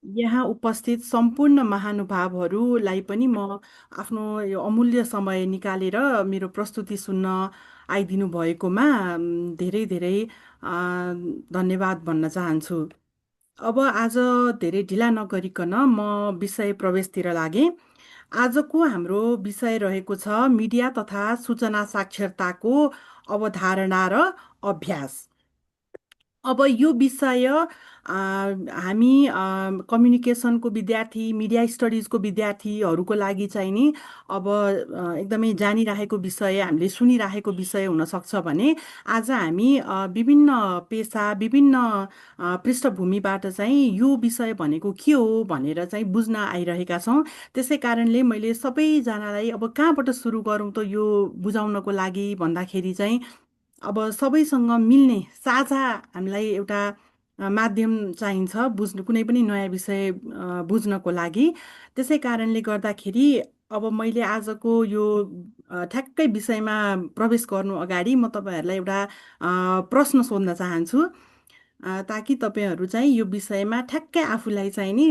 यहाँ उपस्थित सम्पूर्ण महानुभावहरूलाई पनि म आफ्नो यो अमूल्य समय निकालेर मेरो प्रस्तुति सुन्न आइदिनु भएकोमा धेरै धेरै धन्यवाद भन्न चाहन्छु। अब आज धेरै ढिला नगरिकन म विषय प्रवेशतिर लागेँ। आजको हाम्रो विषय रहेको छ मिडिया तथा सूचना साक्षरताको अवधारणा र अभ्यास। अब यो विषय हामी कम्युनिकेसनको विद्यार्थी मिडिया स्टडिजको विद्यार्थीहरूको लागि चाहिँ नि अब एकदमै जानिरहेको विषय हामीले सुनिरहेको विषय हुनसक्छ भने आज हामी विभिन्न पेसा विभिन्न पृष्ठभूमिबाट चाहिँ यो विषय भनेको के हो भनेर चाहिँ बुझ्न आइरहेका छौँ। त्यसै कारणले मैले सबैजनालाई अब कहाँबाट सुरु गरौँ त यो बुझाउनको लागि भन्दाखेरि चाहिँ अब सबैसँग मिल्ने साझा हामीलाई एउटा माध्यम चाहिन्छ बुझ्नु कुनै पनि नयाँ विषय बुझ्नको लागि। त्यसै कारणले गर्दाखेरि अब मैले आजको यो ठ्याक्कै विषयमा प्रवेश गर्नु अगाडि म तपाईँहरूलाई एउटा प्रश्न सोध्न चाहन्छु, ताकि तपाईँहरू चाहिँ यो विषयमा ठ्याक्कै आफूलाई चाहिँ नि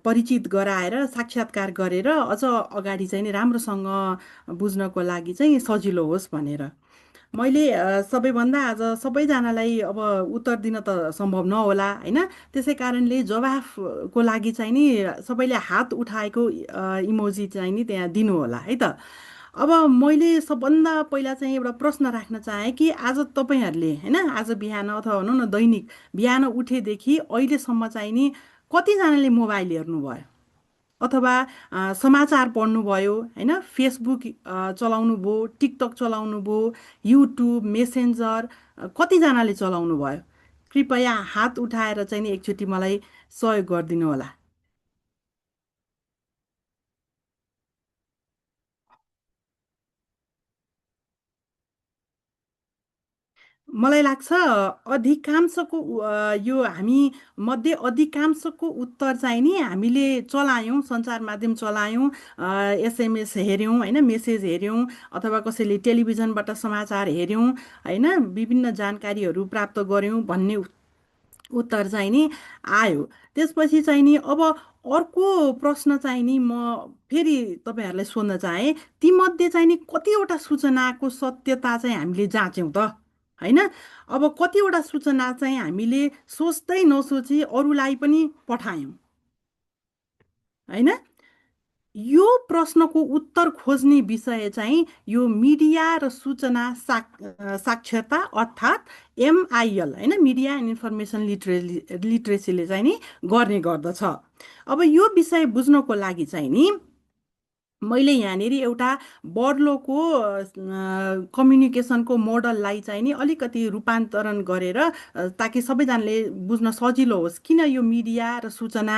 परिचित गराएर साक्षात्कार गरेर अझ अगाडि चाहिँ नि राम्रोसँग बुझ्नको लागि चाहिँ सजिलो होस् भनेर मैले सबैभन्दा आज सबैजनालाई अब उत्तर दिन त सम्भव नहोला होइन। त्यसै कारणले जवाफको लागि चाहिँ नि सबैले हात उठाएको इमोजी चाहिँ नि त्यहाँ दिनु होला है त। अब मैले सबभन्दा पहिला चाहिँ एउटा प्रश्न राख्न चाहेँ कि आज तपाईँहरूले होइन आज बिहान अथवा भनौँ न दैनिक बिहान उठेदेखि अहिलेसम्म चाहिँ नि कतिजनाले मोबाइल हेर्नुभयो अथवा समाचार पढ्नुभयो होइन, फेसबुक चलाउनु भयो, टिकटक चलाउनु भयो, युट्युब मेसेन्जर कतिजनाले चलाउनु भयो? कृपया हात उठाएर चाहिँ नि एकचोटि मलाई सहयोग गरिदिनु होला। मलाई लाग्छ अधिकांशको यो हामी मध्ये अधिकांशको उत्तर चाहिँ नि हामीले चलायौँ, सञ्चार माध्यम चलायौँ, एसएमएस हेऱ्यौँ होइन, मेसेज हेऱ्यौँ अथवा कसैले टेलिभिजनबाट समाचार हेऱ्यौँ होइन, विभिन्न जानकारीहरू प्राप्त गऱ्यौँ भन्ने उत्तर चाहिँ नि आयो। त्यसपछि चाहिँ नि अब अर्को प्रश्न चाहिँ नि म फेरि तपाईँहरूलाई सोध्न चाहेँ, तीमध्ये चाहिँ नि कतिवटा सूचनाको सत्यता चाहिँ हामीले जाँच्यौँ त होइन? अब कतिवटा सूचना चाहिँ हामीले सोच्दै नसोची अरूलाई पनि पठायौँ होइन? यो प्रश्नको उत्तर खोज्ने विषय चाहिँ यो मिडिया र सूचना साक्षरता अर्थात् एमआइएल होइन, मिडिया एन्ड इन्फर्मेसन लिट्रेसीले चाहिँ नि गर्ने गर्दछ। अब यो विषय बुझ्नको लागि चाहिँ नि मैले यहाँनिर एउटा बर्लोको कम्युनिकेसनको मोडललाई चाहिँ नि अलिकति रूपान्तरण गरेर ताकि सबैजनाले बुझ्न सजिलो होस् किन यो मिडिया र सूचना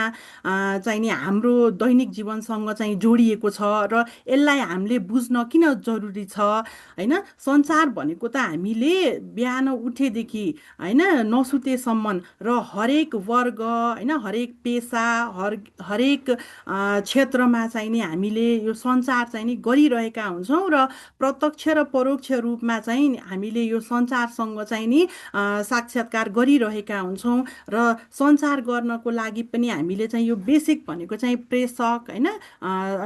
चाहिँ नि हाम्रो दैनिक जीवनसँग चाहिँ जोडिएको छ र यसलाई हामीले बुझ्न किन जरुरी छ होइन। सञ्चार भनेको त हामीले बिहान उठेदेखि होइन नसुतेसम्म र हरेक वर्ग होइन, हरेक पेसा हरेक क्षेत्रमा चाहिँ नि हामीले यो सञ्चार चाहिँ नि गरिरहेका हुन्छौँ र प्रत्यक्ष र परोक्ष रूपमा चाहिँ हामीले यो सञ्चारसँग चाहिँ नि साक्षात्कार गरिरहेका हुन्छौँ र सञ्चार गर्नको लागि पनि हामीले चाहिँ यो बेसिक भनेको चाहिँ प्रेषक होइन,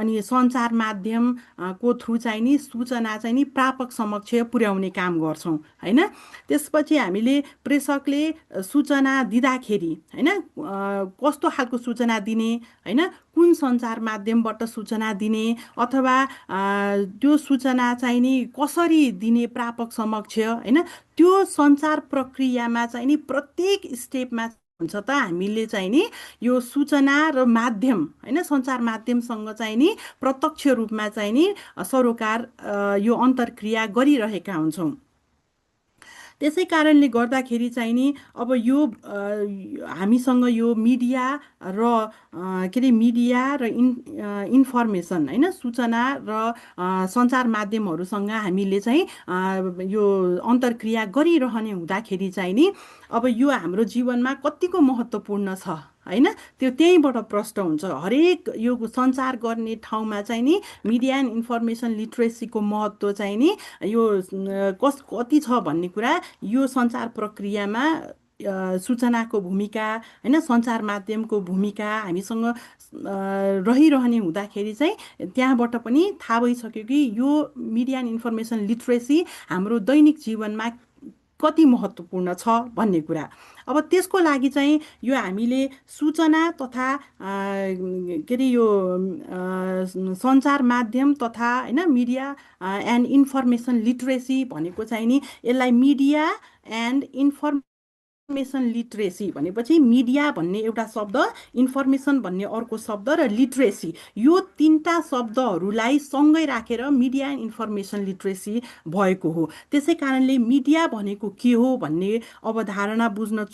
अनि सञ्चार माध्यम को थ्रु चाहिँ नि सूचना चाहिँ नि प्रापक समक्ष पुर्याउने काम गर्छौँ होइन। त्यसपछि हामीले प्रेषकले सूचना दिँदाखेरि होइन कस्तो खालको सूचना दिने होइन, कुन सञ्चार माध्यमबाट सूचना दिने अथवा त्यो सूचना चाहिँ नि कसरी दिने प्रापक समक्ष होइन, त्यो सञ्चार प्रक्रियामा चाहिँ नि प्रत्येक स्टेपमा हुन्छ त हामीले चाहिँ नि यो सूचना र माध्यम होइन सञ्चार माध्यमसँग चाहिँ नि प्रत्यक्ष रूपमा चाहिँ नि सरोकार यो अन्तर्क्रिया गरिरहेका हुन्छौँ। त्यसै कारणले गर्दाखेरि चाहिँ नि अब यो हामीसँग यो मिडिया र के अरे मिडिया र इन्फर्मेसन होइन सूचना र सञ्चार माध्यमहरूसँग हामीले चाहिँ यो अन्तर्क्रिया गरिरहने हुँदाखेरि चाहिँ नि अब यो हाम्रो जीवनमा कतिको महत्त्वपूर्ण छ होइन, त्यो त्यहीँबाट प्रष्ट हुन्छ। हरेक यो सञ्चार गर्ने ठाउँमा चाहिँ नि मिडिया एन्ड इन्फर्मेसन लिट्रेसीको महत्त्व चाहिँ नि यो कति छ भन्ने कुरा यो सञ्चार प्रक्रियामा सूचनाको भूमिका, होइन, सञ्चार माध्यमको भूमिका हामीसँग रहिरहने हुँदाखेरि चाहिँ त्यहाँबाट पनि थाहा भइसक्यो कि यो मिडिया एन्ड इन्फर्मेसन लिट्रेसी हाम्रो दैनिक जीवनमा कति महत्त्वपूर्ण छ भन्ने कुरा। अब त्यसको लागि चाहिँ यो हामीले सूचना तथा के अरे यो सञ्चार माध्यम तथा होइन मिडिया एन्ड इन्फर्मेसन लिट्रेसी भनेको चाहिँ नि यसलाई मिडिया एन्ड इन्फर्मेसन लिट्रेसी भनेपछि मिडिया भन्ने एउटा शब्द, इन्फर्मेसन भन्ने अर्को शब्द र लिट्रेसी, यो तिनवटा शब्दहरूलाई सँगै राखेर मिडिया एन्ड इन्फर्मेसन लिट्रेसी भएको हो। त्यसै कारणले मिडिया भनेको के हो भन्ने अवधारणा बुझ्न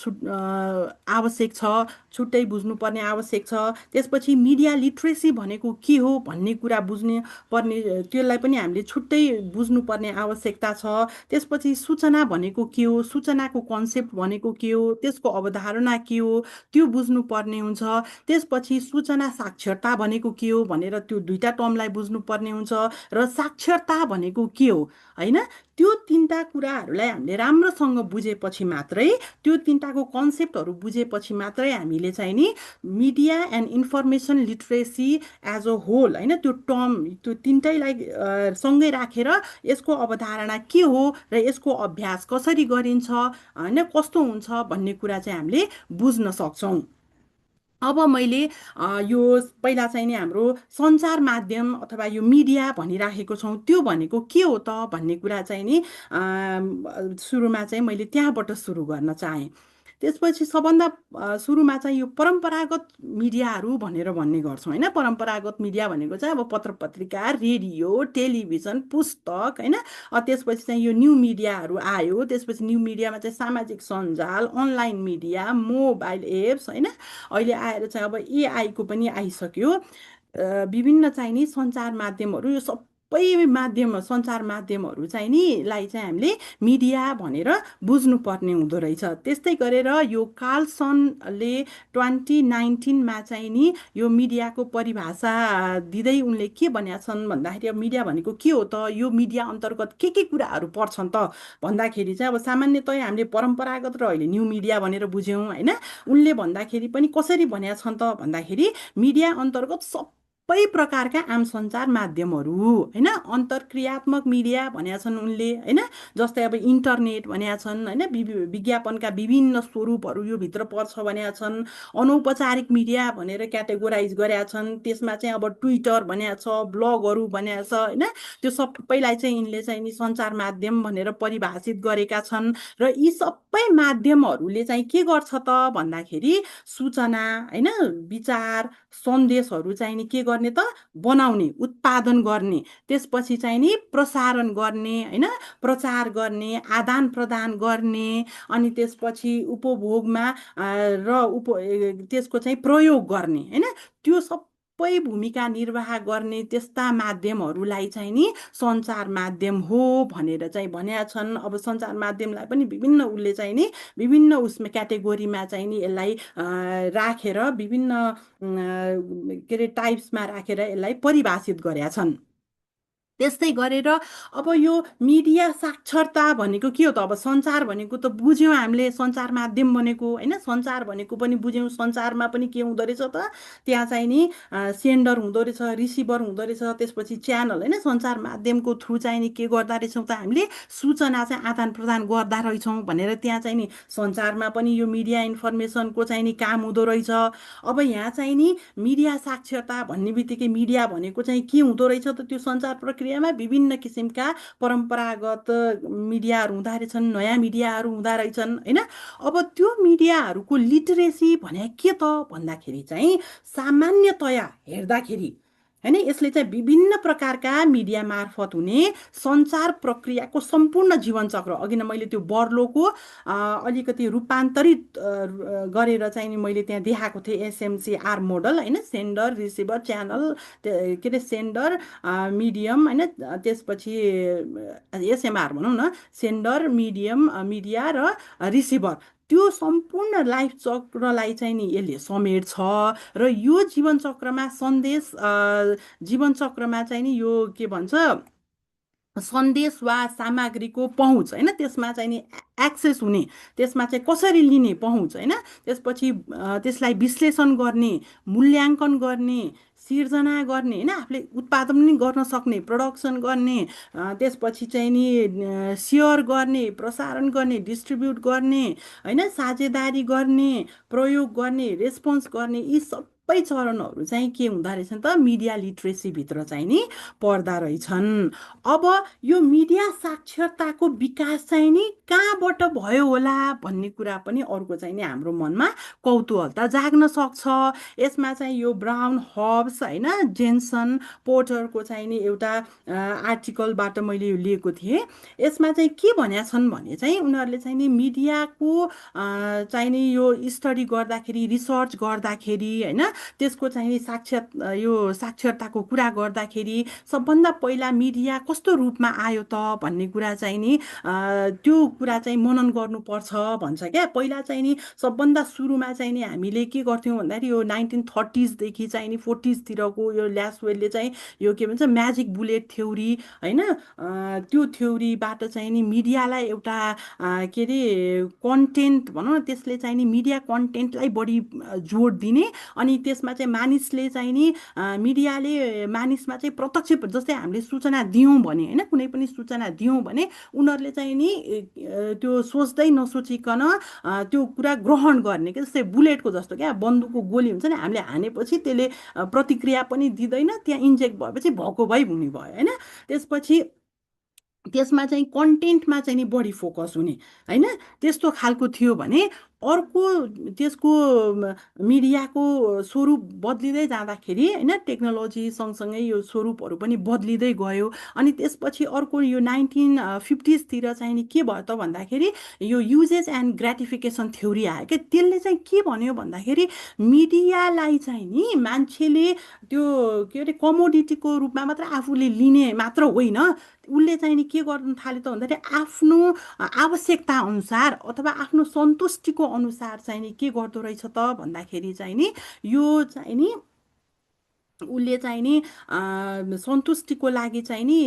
आवश्यक छ, छुट्टै बुझ्नुपर्ने आवश्यक छ। त्यसपछि मिडिया लिट्रेसी भनेको के हो भन्ने कुरा बुझ्ने पर्ने, त्यसलाई पनि हामीले छुट्टै बुझ्नुपर्ने आवश्यकता छ। त्यसपछि सूचना भनेको के हो, सूचनाको कन्सेप्ट भनेको के हो, त्यसको अवधारणा के हो, त्यो बुझ्नुपर्ने हुन्छ। त्यसपछि सूचना साक्षरता भनेको के हो भनेर त्यो दुईटा टर्मलाई बुझ्नुपर्ने हुन्छ र साक्षरता भनेको के हो, होइन, त्यो तिनवटा कुराहरूलाई हामीले राम्रोसँग बुझेपछि मात्रै, त्यो तिनवटाको कन्सेप्टहरू बुझेपछि मात्रै हामीले चाहिँ नि media and information literacy as a whole, होइन, त्यो टर्म, त्यो तिनटैलाई सँगै राखेर यसको अवधारणा के हो र यसको अभ्यास कसरी गरिन्छ, होइन, कस्तो हुन्छ भन्ने कुरा चाहिँ हामीले बुझ्न सक्छौँ। अब मैले यो पहिला चाहिँ नि हाम्रो सञ्चार माध्यम अथवा यो मिडिया भनिराखेको छौँ, त्यो भनेको के हो त भन्ने कुरा चाहिँ नि सुरुमा चाहिँ मैले त्यहाँबाट सुरु गर्न चाहेँ। त्यसपछि सबभन्दा सुरुमा चाहिँ यो परम्परागत मिडियाहरू भनेर भन्ने गर्छौँ, होइन। परम्परागत मिडिया भनेको चाहिँ अब पत्र पत्रिका, रेडियो, टेलिभिजन, पुस्तक, होइन। त्यसपछि चाहिँ यो न्यू मिडियाहरू आयो। त्यसपछि न्यू मिडियामा चाहिँ सामाजिक सञ्जाल, अनलाइन मिडिया, मोबाइल एप्स, होइन। अहिले आएर चाहिँ अब एआईको पनि आइसक्यो। विभिन्न चाहिँ नि सञ्चार माध्यमहरू, यो सबै माध्यम, सञ्चार माध्यमहरू चाहिँ नि लाई चाहिँ हामीले मिडिया भनेर बुझ्नुपर्ने हुँदो रहेछ। त्यस्तै गरेर यो कार्लसनले 2019मा चाहिँ नि यो मिडियाको परिभाषा दिँदै उनले के भनेका छन् भन्दाखेरि अब मिडिया भनेको के हो त, यो मिडिया अन्तर्गत के कुराहरू पर्छन् त भन्दाखेरि चाहिँ अब सामान्यतया हामीले परम्परागत र अहिले न्यू मिडिया भनेर बुझ्यौँ, होइन। उनले भन्दाखेरि पनि कसरी भनेका छन् त भन्दाखेरि मिडिया अन्तर्गत सबै प्रकारका आम सञ्चार माध्यमहरू, होइन। अन्तर्क्रियात्मक मिडिया भनेका छन् उनले, होइन। जस्तै अब इन्टरनेट भनेका छन्, होइन, विज्ञापनका विभिन्न स्वरूपहरू यो भित्र पर्छ भनेका छन्। अनौपचारिक मिडिया भनेर क्याटेगोराइज गरेका छन्, त्यसमा चाहिँ अब ट्विटर भनेको छ, ब्लगहरू भनेको छ, होइन। त्यो सबैलाई चाहिँ यिनले चाहिँ नि सञ्चार माध्यम भनेर परिभाषित गरेका छन्। र यी सबै माध्यमहरूले चाहिँ के गर्छ त भन्दाखेरि सूचना, होइन, विचार, सन्देशहरू चाहिँ नि के गर्ने त, बनाउने, उत्पादन गर्ने, त्यसपछि चाहिँ नि प्रसारण गर्ने, होइन, प्रचार गर्ने, आदान प्रदान गर्ने, अनि त्यसपछि उपभोगमा त्यसको चाहिँ प्रयोग गर्ने, होइन, त्यो सबै भूमिका निर्वाह गर्ने त्यस्ता माध्यमहरूलाई चाहिँ नि सञ्चार माध्यम हो भनेर चाहिँ भनेका छन्। अब सञ्चार माध्यमलाई पनि विभिन्न उसले चाहिँ नि विभिन्न उसमा क्याटेगोरीमा चाहिँ नि यसलाई राखेर विभिन्न के अरे टाइप्समा राखेर यसलाई परिभाषित गरेका छन्। त्यस्तै गरेर अब यो मिडिया साक्षरता भनेको के हो त, अब सञ्चार भनेको त बुझ्यौँ हामीले, सञ्चार माध्यम भनेको, होइन, सञ्चार भनेको पनि बुझ्यौँ। सञ्चारमा पनि के हुँदो रहेछ त, त्यहाँ चाहिँ नि सेन्डर हुँदो रहेछ, रिसिभर हुँदो रहेछ, त्यसपछि च्यानल, होइन। सञ्चार माध्यमको थ्रु चाहिँ नि के गर्दा रहेछौँ त हामीले, सूचना चाहिँ आदान प्रदान गर्दा रहेछौँ भनेर त्यहाँ चाहिँ नि सञ्चारमा पनि यो मिडिया इन्फर्मेसनको चाहिँ नि काम हुँदो रहेछ। अब यहाँ चाहिँ नि मिडिया साक्षरता भन्ने बित्तिकै मिडिया भनेको चाहिँ के हुँदो रहेछ त, त्यो सञ्चार प्रक्रियामा विभिन्न किसिमका परम्परागत मिडियाहरू हुँदा रहेछन्, नयाँ मिडियाहरू हुँदा रहेछन्, होइन। अब त्यो मिडियाहरूको लिटरेसी भने के त भन्दाखेरि चाहिँ सामान्यतया हेर्दाखेरि, होइन, यसले चाहिँ विभिन्न प्रकारका मिडिया मार्फत हुने सञ्चार प्रक्रियाको सम्पूर्ण जीवनचक्र, अघि नै मैले त्यो बर्लोको अलिकति रूपान्तरित गरेर चाहिँ नि मैले त्यहाँ देखाएको थिएँ एसएमसीआर मोडल, होइन। सेन्डर, रिसिभर, च्यानल, के अरे सेन्डर, मिडियम, होइन, त्यसपछि एसएमआर भनौँ न, सेन्डर, मिडियम, मिडिया र रिसिभर, त्यो सम्पूर्ण लाइफ चक्रलाई चाहिँ नि यसले समेट्छ। र यो जीवनचक्रमा सन्देश, जीवनचक्रमा चाहिँ नि यो के भन्छ, सन्देश वा सामग्रीको पहुँच होइन, त्यसमा चाहिँ नि एक्सेस हुने, त्यसमा चाहिँ कसरी लिने पहुँच होइन, त्यसपछि त्यसलाई विश्लेषण गर्ने, मूल्याङ्कन गर्ने, सिर्जना गर्ने होइन, आफूले उत्पादन पनि गर्न सक्ने, प्रडक्सन गर्ने, त्यसपछि चाहिँ नि सेयर गर्ने, प्रसारण गर्ने, डिस्ट्रिब्युट गर्ने होइन, साझेदारी गर्ने, प्रयोग गर्ने, रेस्पोन्स गर्ने, यी सबै चरणहरू चाहिँ के हुँदो रहेछ त मिडिया लिट्रेसीभित्र चाहिँ नि पर्दा रहेछन्। अब यो मिडिया साक्षरताको विकास चाहिँ नि कहाँबाट भयो होला भन्ने कुरा पनि अर्को चाहिँ नि हाम्रो मनमा कौतूहलता जाग्न सक्छ। यसमा चाहिँ यो ब्राउन हब्स होइन, जेन्सन पोर्टरको चाहिँ नि एउटा आर्टिकलबाट मैले यो लिएको थिएँ। यसमा चाहिँ के भनेका छन् भने चाहिँ उनीहरूले चाहिँ नि मिडियाको चाहिँ नि यो स्टडी गर्दाखेरि, रिसर्च गर्दाखेरि होइन, त्यसको चाहिँ नि यो साक्षरताको कुरा गर्दाखेरि सबभन्दा पहिला मिडिया कस्तो रूपमा आयो त भन्ने कुरा चाहिँ नि त्यो कुरा चाहिँ मनन गर्नुपर्छ भन्छ क्या। पहिला चाहिँ नि सबभन्दा सुरुमा चाहिँ नि हामीले के गर्थ्यौँ भन्दाखेरि यो 1930sदेखि चाहिँ नि 40sतिरको यो ल्यासवेलले चाहिँ यो के भन्छ म्याजिक बुलेट थ्योरी होइन, त्यो थ्योरीबाट चाहिँ नि मिडियालाई एउटा के अरे कन्टेन्ट भनौँ न, त्यसले चाहिँ नि मिडिया कन्टेन्टलाई बढी जोड दिने, अनि त्यसमा चाहिँ मानिसले चाहिँ नि मिडियाले मानिसमा चाहिँ प्रत्यक्ष, जस्तै हामीले सूचना दियौँ भने होइन, कुनै पनि सूचना दियौँ भने उनीहरूले चाहिँ नि त्यो सोच्दै नसोचिकन त्यो कुरा ग्रहण गर्ने क्या। जस्तै बुलेटको जस्तो क्या, बन्दुकको गोली हुन्छ नि, हामीले हानेपछि त्यसले प्रतिक्रिया पनि दिँदैन, त्यहाँ इन्जेक्ट भएपछि भएको भइ हुने भयो होइन। त्यसपछि त्यसमा चाहिँ कन्टेन्टमा चाहिँ नि बढी फोकस हुने होइन, त्यस्तो खालको थियो भने अर्को त्यसको मिडियाको स्वरूप बद्लिँदै जाँदाखेरि होइन, टेक्नोलोजी सँगसँगै यो स्वरूपहरू पनि बद्लिँदै गयो। अनि त्यसपछि अर्को यो 1950sतिर चाहिँ नि के भयो त भन्दाखेरि यो युजेस एन्ड ग्रेटिफिकेसन थ्योरी आयो क्या। त्यसले चाहिँ के भन्यो भन्दाखेरि मिडियालाई चाहिँ नि मान्छेले त्यो के अरे कमोडिटीको रूपमा मात्र आफूले लिने मात्र होइन, उसले चाहिँ नि के गर्नु थाल्यो त भन्दाखेरि आफ्नो आवश्यकता अनुसार अथवा आफ्नो सन्तुष्टिको अनुसार चाहिँ नि के गर्दो रहेछ त भन्दाखेरि चाहिँ नि यो चाहिँ नि उसले चाहिँ नि सन्तुष्टिको लागि चाहिँ नि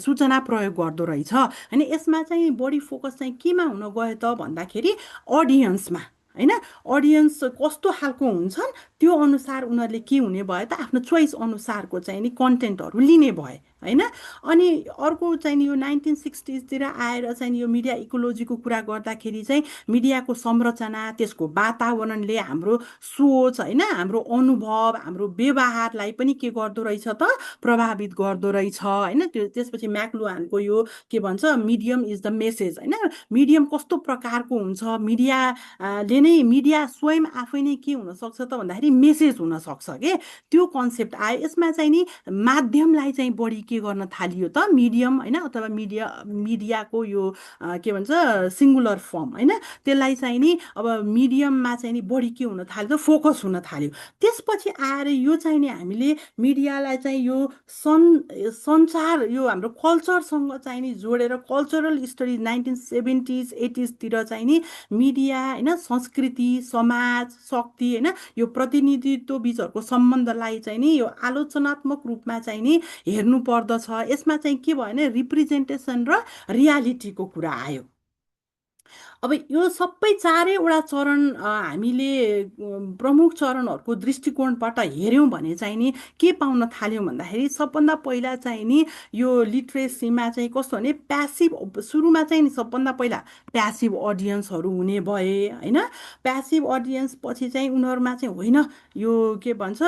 सूचना प्रयोग गर्दो रहेछ होइन। यसमा चाहिँ बढी फोकस चाहिँ केमा हुन गयो त भन्दाखेरि अडियन्समा होइन, अडियन्स कस्तो खालको हुन्छन् त्यो अनुसार उनीहरूले के हुने भयो त आफ्नो चोइस अनुसारको चाहिँ नि कन्टेन्टहरू लिने भए होइन। अनि अर्को चाहिँ नि यो 1960sतिर आएर चाहिँ यो मिडिया इकोलोजीको कुरा गर्दाखेरि चाहिँ मिडियाको संरचना, त्यसको वातावरणले हाम्रो सोच होइन, हाम्रो अनुभव, हाम्रो व्यवहारलाई पनि के गर्दो रहेछ त प्रभावित गर्दो रहेछ होइन। त्यसपछि म्याक्लुहानको यो के भन्छ मिडियम इज द मेसेज होइन, मिडियम कस्तो प्रकारको हुन्छ, मिडियाले नै, मिडिया स्वयं आफै नै के हुनसक्छ त भन्दाखेरि मेसेज हुनसक्छ के, त्यो कन्सेप्ट आयो। यसमा चाहिँ नि माध्यमलाई चाहिँ बढी के गर्न थालियो त मिडियम होइन, अथवा मिडियाको यो के भन्छ सिङ्गुलर फर्म होइन, त्यसलाई चाहिँ नि अब मिडियममा चाहिँ नि बढी के हुन थाल्यो त फोकस हुन थाल्यो। त्यसपछि आएर यो चाहिँ नि हामीले मिडियालाई चाहिँ यो सञ्चार, यो हाम्रो कल्चरसँग चाहिँ नि जोडेर कल्चरल स्टडिज 1970s 80sतिर चाहिँ नि मिडिया होइन, संस्कृति, समाज, शक्ति होइन, यो प्रतिनिधित्व बिचहरूको सम्बन्धलाई चाहिँ नि यो आलोचनात्मक रूपमा चाहिँ नि हेर्नु पर्दछ। यसमा चाहिँ के भयो भने रिप्रेजेन्टेसन र रियालिटीको कुरा आयो। अब यो सबै चारैवटा चरण हामीले प्रमुख चरणहरूको दृष्टिकोणबाट हेऱ्यौँ भने चाहिँ नि के पाउन थाल्यौँ भन्दाखेरि सबभन्दा पहिला चाहिँ नि यो लिट्रेसीमा चाहिँ कस्तो भने प्यासिभ, सुरुमा चाहिँ नि सबभन्दा पहिला प्यासिभ अडियन्सहरू हुने भए होइन। प्यासिभ अडियन्स पछि चाहिँ उनीहरूमा चाहिँ होइन यो के भन्छ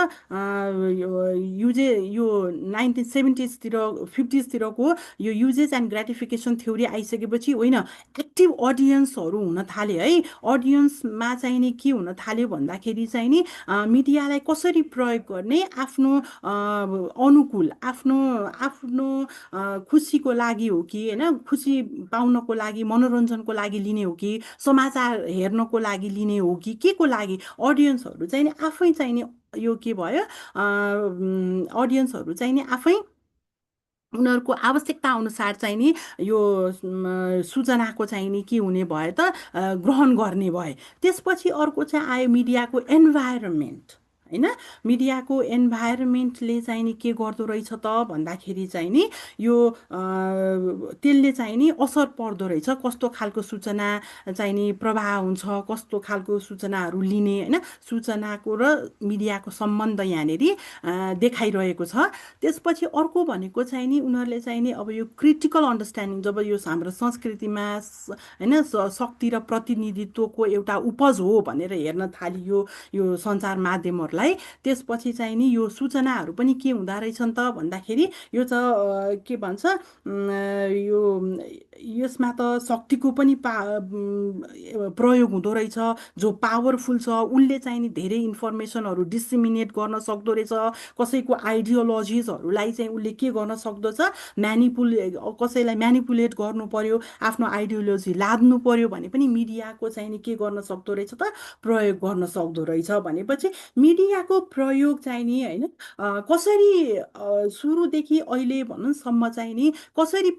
यो 1970sतिर 50sतिरको यो युजेस एन्ड ग्रेटिफिकेसन थ्योरी आइसकेपछि होइन एक्टिभ अडियन्सहरू हुन थाले है। अडियन्समा चाहिँ नि के हुन थाल्यो भन्दाखेरि चाहिँ नि मिडियालाई कसरी प्रयोग गर्ने, आफ्नो अनुकूल, आफ्नो आफ्नो खुसीको लागि हो कि होइन, खुसी पाउनको लागि, मनोरञ्जनको लागि लिने हो कि, समाचार हेर्नको लागि लिने हो कि के को लागि, अडियन्सहरू चाहिँ नि आफै चाहिँ नि यो के भयो अडियन्सहरू चाहिँ नि आफै उनीहरूको आवश्यकता अनुसार चाहिँ नि यो सूचनाको चाहिँ नि के हुने भयो त ग्रहण गर्ने भए। त्यसपछि अर्को चाहिँ आयो मिडियाको एन्भाइरोमेन्ट होइन। मिडियाको एन्भाइरोमेन्टले चाहिँ नि के गर्दो रहेछ त भन्दाखेरि चाहिँ नि यो त्यसले चाहिँ नि असर पर्दो रहेछ, कस्तो खालको सूचना चाहिँ नि प्रवाह हुन्छ, कस्तो खालको सूचनाहरू लिने, होइन, सूचनाको र मिडियाको सम्बन्ध यहाँनिर देखाइरहेको छ। त्यसपछि अर्को भनेको चाहिँ नि उनीहरूले चाहिँ नि अब यो क्रिटिकल अन्डरस्ट्यान्डिङ, जब यो हाम्रो संस्कृतिमा होइन शक्ति र प्रतिनिधित्वको एउटा उपज हो भनेर हेर्न थालियो यो सञ्चार माध्यमहरूलाई, त्यसपछि चाहिँ नि यो सूचनाहरू पनि के हुँदो रहेछन् त भन्दाखेरि यो त के भन्छ यो यसमा त शक्तिको पनि प्रयोग हुँदो रहेछ। जो पावरफुल छ उसले चाहिँ नि धेरै इन्फर्मेसनहरू डिसिमिनेट गर्न सक्दो रहेछ, कसैको आइडियोलोजिजहरूलाई चाहिँ उसले के गर्न सक्दछ, कसैलाई म्यानिपुलेट गर्नु पर्यो, आफ्नो आइडियोलोजी लाद्नु पर्यो भने पनि मिडियाको चाहिँ नि के गर्न सक्दो रहेछ त, प्रयोग गर्न सक्दो रहेछ। भनेपछि मिडियाको प्रयोग चाहिँ नि होइन कसरी सुरुदेखि अहिले भन्नुसम्म चाहिँ नि कसरी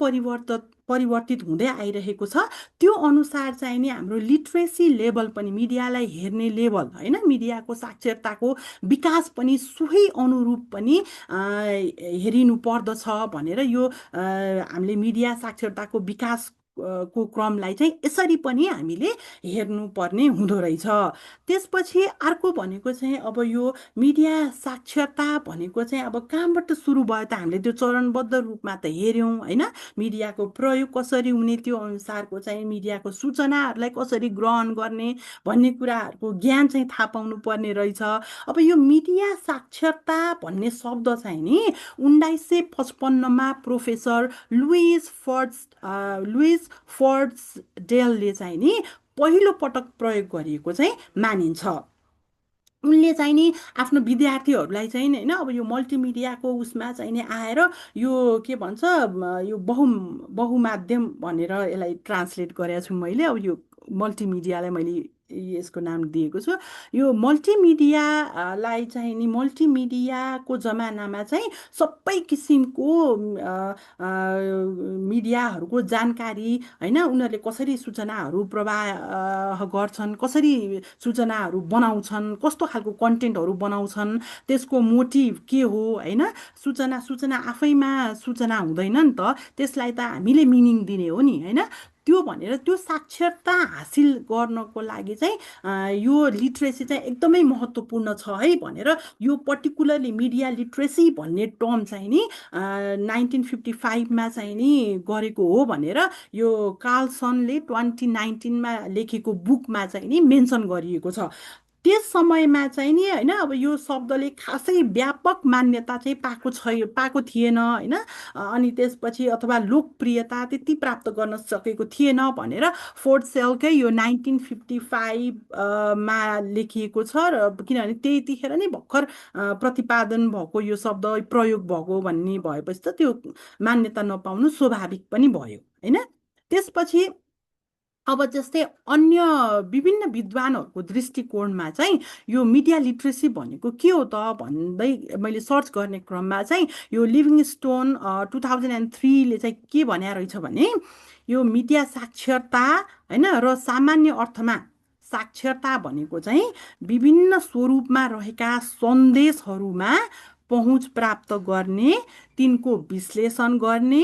परिवर्तित हुँदै आइरहेको छ, त्यो अनुसार चाहिँ नि हाम्रो लिट्रेसी लेभल पनि, मिडियालाई हेर्ने लेभल, होइन, मिडियाको साक्षरताको विकास पनि सोही अनुरूप पनि हेरिनु पर्दछ भनेर यो हामीले मिडिया साक्षरताको विकास को क्रमलाई चाहिँ यसरी पनि हामीले हेर्नुपर्ने हुँदो रहेछ। त्यसपछि अर्को भनेको चाहिँ अब यो मिडिया साक्षरता भनेको चाहिँ अब कहाँबाट सुरु भयो त, हामीले त्यो चरणबद्ध रूपमा त हेऱ्यौँ, होइन, मिडियाको प्रयोग कसरी हुने, त्यो अनुसारको चाहिँ मिडियाको सूचनाहरूलाई कसरी ग्रहण गर्ने भन्ने कुराहरूको ज्ञान चाहिँ थाहा पाउनु पर्ने रहेछ। अब यो मिडिया साक्षरता भन्ने शब्द चाहिँ नि 1955मा प्रोफेसर लुइस फर्ड्सडेलले चाहिँ नि पहिलो पटक प्रयोग गरिएको चाहिँ मानिन्छ। उनले चाहिँ नि आफ्नो विद्यार्थीहरूलाई चाहिँ नि होइन अब यो मल्टिमिडियाको उसमा चाहिँ नि आएर यो के भन्छ यो बहुमाध्यम भनेर यसलाई ट्रान्सलेट गरेको छु मैले। अब यो मल्टिमिडियालाई मैले यसको नाम दिएको छु। यो मल्टिमिडियालाई चाहिँ नि मल्टिमिडियाको जमानामा चाहिँ सबै किसिमको मिडियाहरूको जानकारी, होइन, उनीहरूले कसरी सूचनाहरू प्रवाह गर्छन्, कसरी सूचनाहरू बनाउँछन्, कस्तो खालको कन्टेन्टहरू बनाउँछन्, त्यसको मोटिभ के हो, होइन, सूचना आफैमा सूचना हुँदैन नि त, त्यसलाई त हामीले मिनिङ दिने हो नि, होइन। त्यो भनेर त्यो साक्षरता हासिल गर्नको लागि चाहिँ यो लिट्रेसी चाहिँ एकदमै महत्त्वपूर्ण छ है भनेर यो पर्टिकुलरली मिडिया लिट्रेसी भन्ने टर्म चाहिँ नि 1955मा चाहिँ नि गरेको हो भनेर यो कार्लसनले 2019मा लेखेको बुकमा चाहिँ नि मेन्सन गरिएको छ। त्यस समयमा चाहिँ नि होइन अब यो शब्दले खासै व्यापक मान्यता चाहिँ पाएको थिएन, होइन, अनि त्यसपछि अथवा लोकप्रियता त्यति प्राप्त गर्न सकेको थिएन भनेर फोर्डसेलकै यो 1955 मा लेखिएको छ। र किनभने त्यतिखेर नै भर्खर प्रतिपादन भएको यो शब्द प्रयोग भएको भन्ने भएपछि त त्यो मान्यता नपाउनु स्वाभाविक पनि भयो, होइन। त्यसपछि अब जस्तै अन्य विभिन्न विद्वानहरूको दृष्टिकोणमा चाहिँ यो मिडिया लिट्रेसी भनेको के हो त भन्दै मैले सर्च गर्ने क्रममा चाहिँ यो लिभिङस्टोन 2003ले चाहिँ के भन्या रहेछ भने यो मिडिया साक्षरता, होइन, र सामान्य अर्थमा साक्षरता भनेको चाहिँ विभिन्न स्वरूपमा रहेका सन्देशहरूमा पहुँच प्राप्त गर्ने, तिनको विश्लेषण गर्ने,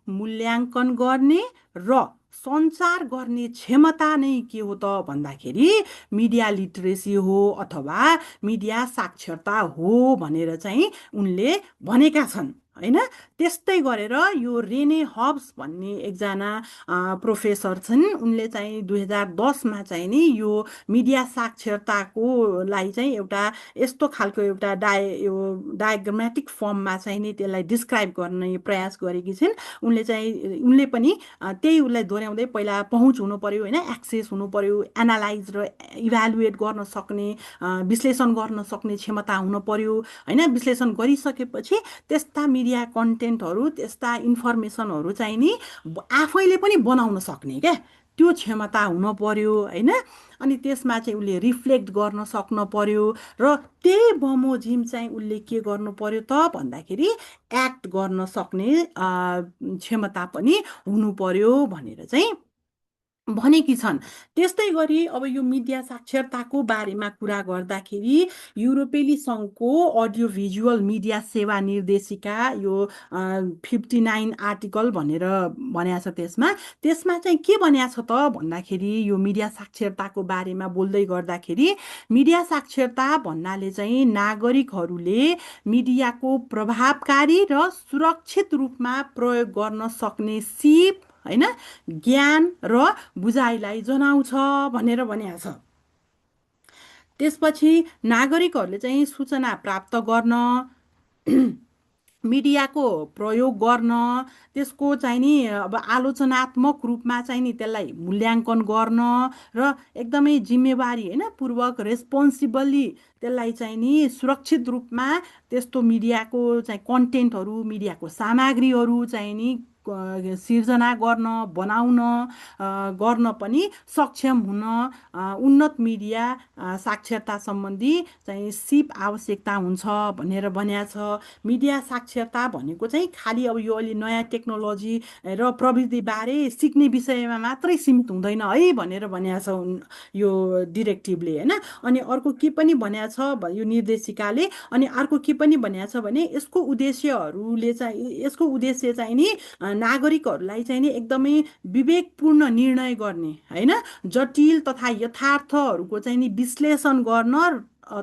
मूल्याङ्कन गर्ने र सञ्चार गर्ने क्षमता नै के हो त भन्दाखेरि मिडिया लिट्रेसी हो अथवा मिडिया साक्षरता हो भनेर चाहिँ उनले भनेका छन्, होइन। त्यस्तै गरेर यो रेने हब्स भन्ने एकजना प्रोफेसर छन्, उनले चाहिँ 2010मा चाहिँ नि यो मिडिया साक्षरताको लाई चाहिँ एउटा यस्तो खालको एउटा यो डायग्रामेटिक फर्ममा चाहिँ नि त्यसलाई डिस्क्राइब गर्ने प्रयास गरेकी छिन्। उनले पनि त्यही उसलाई दोहोऱ्याउँदै पहिला पहुँच हुनु पर्यो, होइन, एक्सेस हुनु पर्यो, एनालाइज र इभ्यालुएट गर्न सक्ने, विश्लेषण गर्न सक्ने क्षमता हुनु पर्यो, होइन। विश्लेषण गरिसकेपछि त्यस्ता मिडिया कन्टेन्टहरू, त्यस्ता इन्फर्मेसनहरू चाहिँ नि आफैले पनि बनाउन सक्ने क्या, त्यो क्षमता हुनु पर्यो, होइन। अनि त्यसमा चाहिँ उसले रिफ्लेक्ट गर्न सक्न पर्यो र त्यही बमोजिम चाहिँ उसले के गर्नु पर्यो त भन्दाखेरि एक्ट गर्न सक्ने क्षमता पनि हुनु पर्यो भनेर चाहिँ भनेकी छन्। त्यस्तै गरी अब यो मिडिया साक्षरताको बारेमा कुरा गर्दाखेरि युरोपेली सङ्घको अडियो भिजुअल मिडिया सेवा निर्देशिका यो 59 आर्टिकल भनेर भनेको छ त्यसमा। त्यसमा चाहिँ के भनेको छ त भन्दाखेरि यो मिडिया साक्षरताको बारेमा बोल्दै गर्दाखेरि मिडिया साक्षरता भन्नाले चाहिँ नागरिकहरूले मिडियाको प्रभावकारी र सुरक्षित रूपमा प्रयोग गर्न सक्ने सिप होइन, ज्ञान र बुझाइलाई जनाउँछ भनेर भनेको छ। त्यसपछि नागरिकहरूले चाहिँ सूचना प्राप्त गर्न, मिडियाको प्रयोग गर्न, त्यसको चाहिँ नि अब आलोचनात्मक रूपमा चाहिँ नि त्यसलाई मूल्याङ्कन गर्न र एकदमै जिम्मेवारी होइन पूर्वक रेस्पोन्सिबली त्यसलाई चाहिँ नि सुरक्षित रूपमा त्यस्तो मिडियाको चाहिँ कन्टेन्टहरू, मिडियाको सामग्रीहरू चाहिँ नि सिर्जना गर्न, बनाउन गर्न पनि सक्षम हुन उन्नत मिडिया साक्षरता सम्बन्धी चाहिँ सिप आवश्यकता हुन्छ भनेर भनेको छ। मिडिया साक्षरता भनेको चाहिँ खालि अब यो अलि नयाँ टेक्नोलोजी र प्रविधिबारे सिक्ने विषयमा मात्रै सीमित हुँदैन है भनेर भनेको छ यो डिरेक्टिभले होइन। अनि अर्को के पनि भनेको छ यो निर्देशिकाले, अनि अर्को के पनि भनेको छ भने यसको उद्देश्यहरूले चाहिँ यसको उद्देश्य चाहिँ नि नागरिकहरूलाई चाहिँ नि एकदमै विवेकपूर्ण निर्णय गर्ने होइन, जटिल तथा यथार्थहरूको चाहिँ नि विश्लेषण गर्न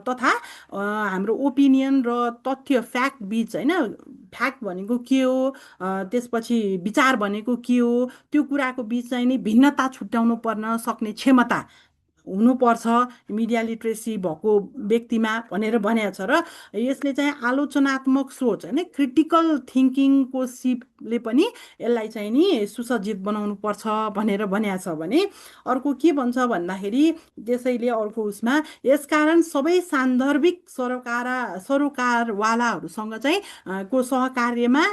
तथा हाम्रो ओपिनियन र तथ्य फ्याक्ट बिच होइन, फ्याक्ट भनेको के हो, त्यसपछि विचार भनेको के हो, त्यो कुराको बिच चाहिँ नि भिन्नता छुट्याउनु पर्न सक्ने क्षमता हुनुपर्छ मिडिया लिट्रेसी भएको व्यक्तिमा भनेर भनेको छ। र यसले चाहिँ आलोचनात्मक सोच होइन, क्रिटिकल थिङ्किङको सिपले पनि यसलाई चाहिँ नि सुसज्जित बनाउनु पर्छ भनेर भनेको छ। भने अर्को के भन्छ भन्दाखेरि त्यसैले अर्को उसमा यसकारण सबै सान्दर्भिक सरोकारवालाहरूसँग चाहिँ को सहकार्यमा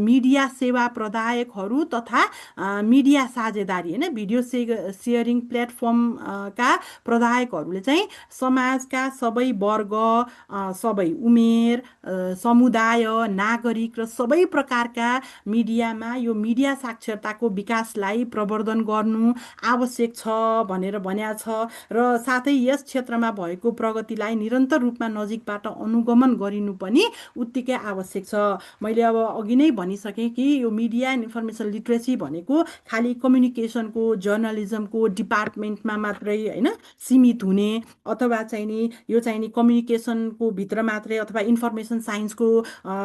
मिडिया सेवा प्रदायकहरू तथा मिडिया साझेदारी होइन भिडियो सेयरिङ प्लेटफर्मका प्रदायकहरूले चाहिँ समाजका सबै वर्ग, सबै उमेर, समुदाय, नागरिक र सबै प्रकारका मिडियामा यो मिडिया साक्षरताको विकासलाई प्रवर्धन गर्नु आवश्यक छ भनेर भनेको छ। र साथै यस क्षेत्रमा भएको प्रगतिलाई निरन्तर रूपमा नजिकबाट अनुगमन गरिनु पनि उत्तिकै आवश्यक छ। मैले अब अघि नै भनिसकेँ कि यो मिडिया एन्ड इन्फर्मेसन लिट्रेसी भनेको खालि कम्युनिकेसनको जर्नलिजमको डिपार्टमेन्टमा मात्रै होइन सीमित हुने, अथवा चाहिँ नि यो चाहिँ नि कम्युनिकेसनको भित्र मात्रै अथवा इन्फर्मेसन साइन्सको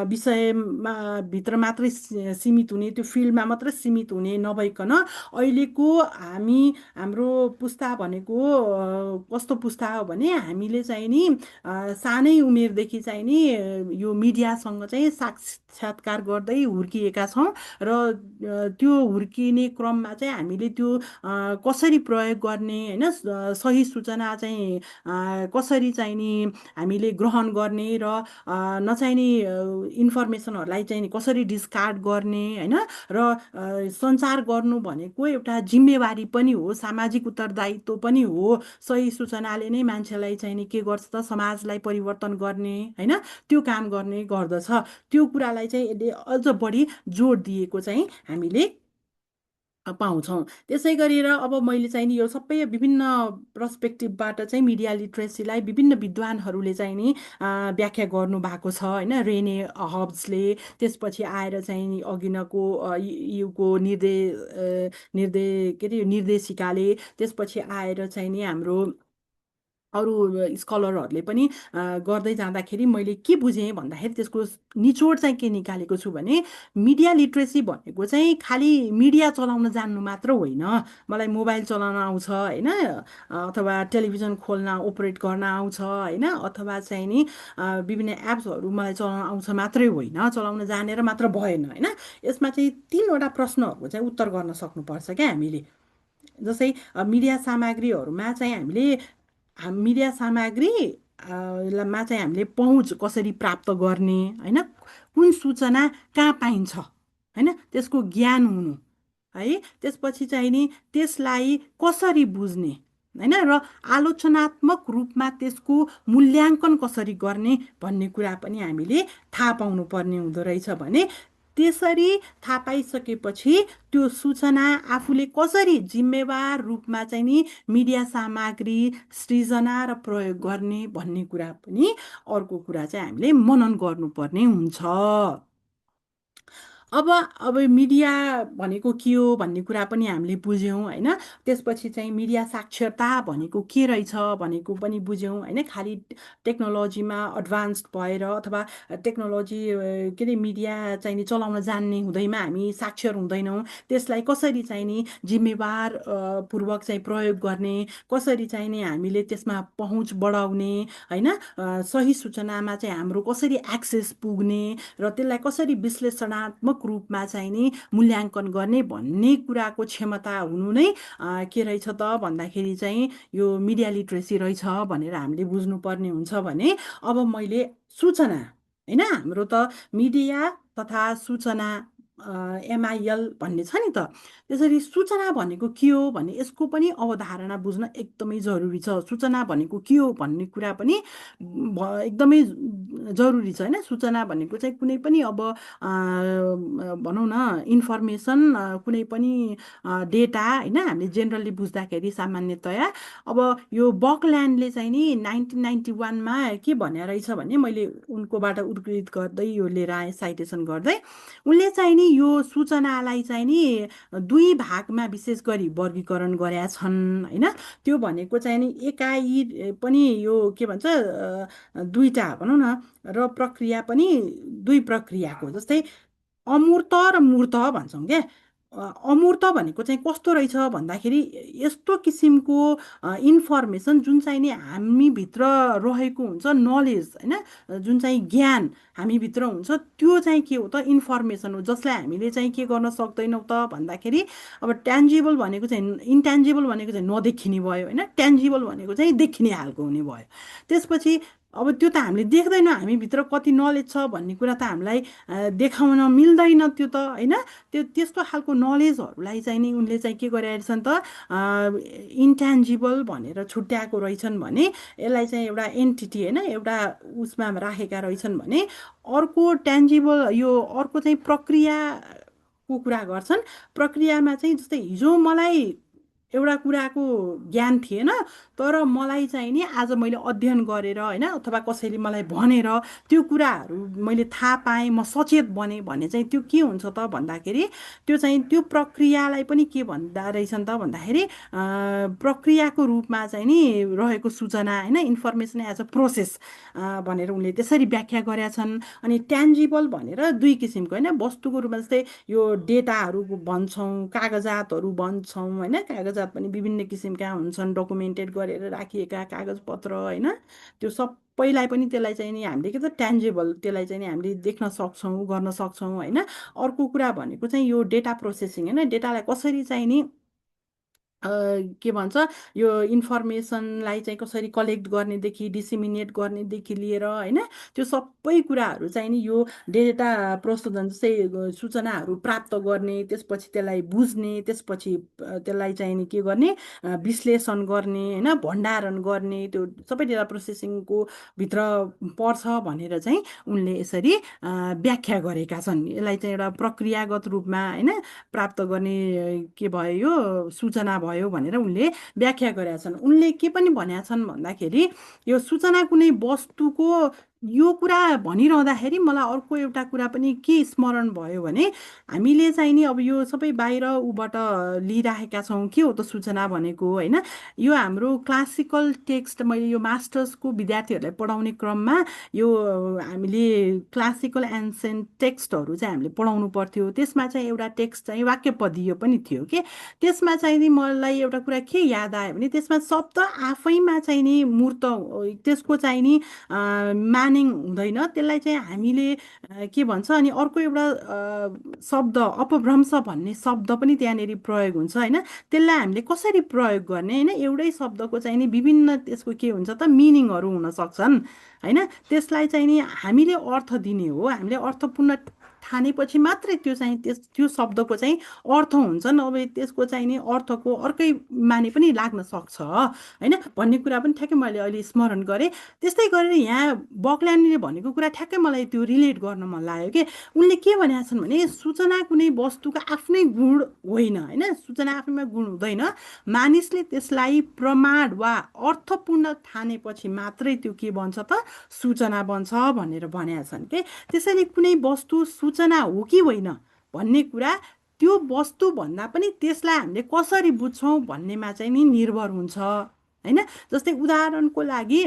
विषयमा भित्र मात्रै सीमित हुने, त्यो फिल्डमा मात्रै सीमित हुने नभइकन अहिलेको हाम्रो पुस्ता भनेको कस्तो पुस्ता हो भने हामीले चाहिँ नि सानै उमेरदेखि चाहिँ नि यो मिडियासँग चाहिँ साक्षात्कार गर्दै हुर्किएका छौँ। र त्यो हुर्किने क्रममा चाहिँ हामीले त्यो कसरी प्रयोग गर्ने होइन, सही सूचना चाहिँ कसरी चाहिँ नि हामीले ग्रहण गर्ने र नचाहिने इन्फर्मेसनहरूलाई चाहिँ नि कसरी डिस्कार्ड गर्ने होइन, र सञ्चार गर्नु भनेको एउटा जिम्मेवारी पनि हो, सामाजिक उत्तरदायित्व पनि हो। सही सूचनाले नै मान्छेलाई चाहिँ नि के गर्छ त समाजलाई परिवर्तन गर्ने होइन त्यो काम गर्ने गर्दछ। त्यो कुरालाई चाहिँ यसले अझ बढी जोड दिएको चाहिँ हामीले पाउँछौँ। त्यसै गरेर अब मैले चाहिँ नि यो सबै विभिन्न पर्सपेक्टिभबाट चाहिँ मिडिया लिट्रेसीलाई विभिन्न विद्वानहरूले चाहिँ नि व्याख्या गर्नु भएको छ होइन। रेने हब्सले, त्यसपछि आएर चाहिँ नि अघिनको युको के अरे निर्देशिकाले, त्यसपछि आएर चाहिँ नि हाम्रो अरू स्कलरहरूले पनि गर्दै जाँदाखेरि मैले के बुझेँ भन्दाखेरि त्यसको निचोड चाहिँ के निकालेको छु भने मिडिया लिट्रेसी भनेको चाहिँ खालि मिडिया चलाउन जान्नु मात्र होइन। मलाई मोबाइल चलाउन आउँछ होइन, अथवा टेलिभिजन खोल्न ओपरेट गर्न आउँछ होइन, अथवा चाहिँ नि विभिन्न एप्सहरू मलाई चलाउन आउँछ मात्रै होइन, चलाउन जानेर मात्र भएन होइन। यसमा चाहिँ 3वटा प्रश्नहरूको चाहिँ उत्तर गर्न सक्नुपर्छ क्या हामीले। जस्तै मिडिया सामग्रीहरूमा चाहिँ हामीले मिडिया सामग्री मा चाहिँ हामीले पहुँच कसरी प्राप्त गर्ने होइन, कुन सूचना कहाँ पाइन्छ होइन, त्यसको ज्ञान हुनु है, त्यसपछि चाहिँ नि त्यसलाई कसरी बुझ्ने होइन, र आलोचनात्मक रूपमा त्यसको मूल्याङ्कन कसरी गर्ने भन्ने कुरा पनि हामीले थाहा पाउनुपर्ने हुँदो रहेछ। भने त्यसरी थाहा पाइसकेपछि त्यो सूचना आफूले कसरी जिम्मेवार रूपमा चाहिँ नि मिडिया सामग्री सृजना र प्रयोग गर्ने भन्ने कुरा पनि अर्को कुरा चाहिँ हामीले मनन गर्नुपर्ने हुन्छ। अब मिडिया भनेको के हो भन्ने कुरा पनि हामीले बुझ्यौँ होइन। त्यसपछि चाहिँ मिडिया साक्षरता भनेको के रहेछ भनेको पनि बुझ्यौँ होइन। खालि टेक्नोलोजीमा एडभान्स्ड भएर अथवा टेक्नोलोजी के अरे मिडिया चाहिँ नि चलाउन जान्ने हुँदैमा हामी साक्षर हुँदैनौँ। त्यसलाई कसरी चाहिँ नि जिम्मेवार पूर्वक चाहिँ प्रयोग गर्ने, कसरी चाहिँ नि हामीले त्यसमा पहुँच बढाउने होइन, सही सूचनामा चाहिँ हाम्रो कसरी एक्सेस पुग्ने र त्यसलाई कसरी विश्लेषणात्मक रूपमा चाहिँ नि मूल्याङ्कन गर्ने भन्ने कुराको क्षमता हुनु नै के रहेछ त भन्दाखेरि चाहिँ यो मिडिया लिट्रेसी रहेछ भनेर हामीले बुझ्नुपर्ने हुन्छ भने अब मैले सूचना होइन, हाम्रो त मिडिया तथा सूचना एमआइएल भन्ने छ नि त। त्यसरी सूचना भनेको के हो भने यसको पनि अवधारणा बुझ्न एकदमै जरुरी छ। सूचना भनेको के हो भन्ने कुरा पनि एकदमै जरुरी छ होइन। सूचना भनेको चाहिँ कुनै पनि अब भनौँ न इन्फर्मेसन, कुनै पनि डेटा होइन, हामीले जेनरली बुझ्दाखेरि सामान्यतया अब यो बकल्यान्डले चाहिँ नि 1991मा के भने रहेछ भने मैले उनकोबाट उद्धृत गर्दै यो लिएर आएँ साइटेसन गर्दै। उनले चाहिँ नि यो सूचनालाई चाहिँ नि दुई भागमा विशेष गरी वर्गीकरण गरेका छन् होइन। त्यो भनेको चाहिँ नि एकाइ पनि यो के भन्छ दुईटा भनौँ न, र प्रक्रिया पनि दुई प्रक्रियाको जस्तै अमूर्त र मूर्त भन्छौँ क्या। अमूर्त भनेको चाहिँ कस्तो रहेछ भन्दाखेरि यस्तो किसिमको इन्फर्मेसन जुन चाहिँ नि हामीभित्र रहेको हुन्छ नलेज होइन, जुन चाहिँ ज्ञान हामीभित्र हुन्छ त्यो चाहिँ के हो त इन्फर्मेसन हो, जसलाई हामीले चाहिँ के गर्न सक्दैनौँ त भन्दाखेरि अब ट्यान्जिबल भनेको चाहिँ इन्ट्यान्जिबल भनेको चाहिँ नदेखिने भयो होइन, ट्यान्जिबल भनेको चाहिँ देखिने खालको हुने भयो। त्यसपछि अब त्यो त हामीले देख्दैनौँ हामीभित्र कति नलेज छ भन्ने कुरा त हामीलाई देखाउन मिल्दैन त्यो त होइन। त्यो त्यस्तो खालको नलेजहरूलाई चाहिँ नि उनले चाहिँ के गरेछन् त इन्ट्यान्जिबल भनेर छुट्याएको रहेछन् भने यसलाई चाहिँ एउटा एन्टिटी होइन एउटा उसमा राखेका रहेछन् भने अर्को ट्यान्जिबल यो अर्को चाहिँ प्रक्रियाको कुरा गर्छन्। प्रक्रियामा चाहिँ जस्तै हिजो मलाई एउटा कुराको ज्ञान थिएन तर मलाई चाहिँ नि आज मैले अध्ययन गरेर होइन अथवा कसैले मलाई भनेर त्यो कुराहरू मैले थाहा पाएँ, म सचेत बनेँ भने चाहिँ त्यो के हुन्छ त भन्दाखेरि त्यो चाहिँ त्यो प्रक्रियालाई पनि के भन्दा रहेछन् त भन्दाखेरि प्रक्रियाको रूपमा चाहिँ नि रहेको सूचना होइन, इन्फर्मेसन एज अ प्रोसेस भनेर उनले त्यसरी व्याख्या गरेका छन्। अनि ट्यान्जिबल भनेर दुई किसिमको होइन, वस्तुको रूपमा जस्तै यो डेटाहरू भन्छौँ, कागजातहरू भन्छौँ होइन। कागजात पनि विभिन्न किसिमका हुन्छन्, डकुमेन्टेड गरेर राखिएका कागजपत्र होइन। त्यो सबैलाई पनि त्यसलाई चाहिँ नि हामीले के त ट्यान्जिबल त्यसलाई चाहिँ नि हामीले देख्न सक्छौँ, गर्न सक्छौँ होइन। अर्को कुरा भनेको चाहिँ यो डेटा प्रोसेसिङ होइन, डेटालाई कसरी चाहिँ नि के भन्छ यो इन्फर्मेसनलाई चाहिँ कसरी कलेक्ट गर्नेदेखि डिसिमिनेट गर्नेदेखि लिएर होइन त्यो सबै कुराहरू चाहिँ नि यो डेटा प्रशोधन जस्तै सूचनाहरू प्राप्त गर्ने, त्यसपछि त्यसलाई बुझ्ने, त्यसपछि त्यसलाई चाहिँ नि के गर्ने विश्लेषण गर्ने होइन, भण्डारण गर्ने, त्यो सबै डेटा प्रोसेसिङको भित्र पर्छ भनेर चाहिँ उनले यसरी व्याख्या गरेका छन्। यसलाई चाहिँ एउटा प्रक्रियागत रूपमा होइन प्राप्त गर्ने के भयो यो सूचना भयो भनेर उनले व्याख्या गरेका छन्। उनले के पनि भनेका छन् भन्दाखेरि यो सूचना कुनै वस्तुको यो कुरा भनिरहँदाखेरि मलाई अर्को एउटा कुरा पनि के स्मरण भयो भने हामीले चाहिँ नि अब यो सबै बाहिर ऊबाट लिइराखेका छौँ के हो त सूचना भनेको होइन। यो हाम्रो क्लासिकल टेक्स्ट मैले यो मास्टर्सको विद्यार्थीहरूलाई पढाउने क्रममा यो हामीले क्लासिकल एन्सेन्ट टेक्स्टहरू चाहिँ हामीले पढाउनु पर्थ्यो। त्यसमा चाहिँ एउटा टेक्स्ट चाहिँ वाक्यपदीय पनि थियो कि त्यसमा चाहिँ नि मलाई एउटा कुरा के याद आयो भने त्यसमा शब्द आफैमा चाहिँ नि मूर्त त्यसको चाहिँ नि मानिङ हुँदैन, त्यसलाई चाहिँ हामीले के भन्छ अनि अर्को एउटा शब्द अपभ्रंश भन्ने शब्द पनि त्यहाँनिर प्रयोग हुन्छ होइन। त्यसलाई हामीले कसरी प्रयोग गर्ने होइन, एउटै शब्दको चाहिँ नि विभिन्न त्यसको के हुन्छ त मिनिङहरू हुन सक्छन् होइन। त्यसलाई चाहिँ नि हामीले अर्थ दिने हो, हामीले अर्थपूर्ण ठानेपछि मात्रै त्यो चाहिँ त्यो शब्दको चाहिँ अर्थ हुन्छ, नभए त्यसको चाहिँ नि अर्थको अर्कै माने पनि लाग्न सक्छ होइन भन्ने कुरा पनि ठ्याक्कै मैले अहिले स्मरण गरेँ। त्यस्तै गरेर यहाँ बक्ल्यानले भनेको कुरा ठ्याक्कै मलाई त्यो रिलेट गर्न मन लाग्यो कि उनले के भनेका छन् भने सूचना कुनै वस्तुको आफ्नै गुण होइन होइन, सूचना आफैमा गुण हुँदैन, मानिसले त्यसलाई प्रमाण वा अर्थपूर्ण ठानेपछि मात्रै त्यो के बन्छ त सूचना बन्छ भनेर भनेका छन् के। त्यसैले कुनै वस्तु सूचना हो कि होइन भन्ने कुरा त्यो वस्तु भन्दा पनि त्यसलाई हामीले कसरी बुझ्छौँ भन्नेमा चाहिँ नि निर्भर हुन्छ होइन। जस्तै उदाहरणको लागि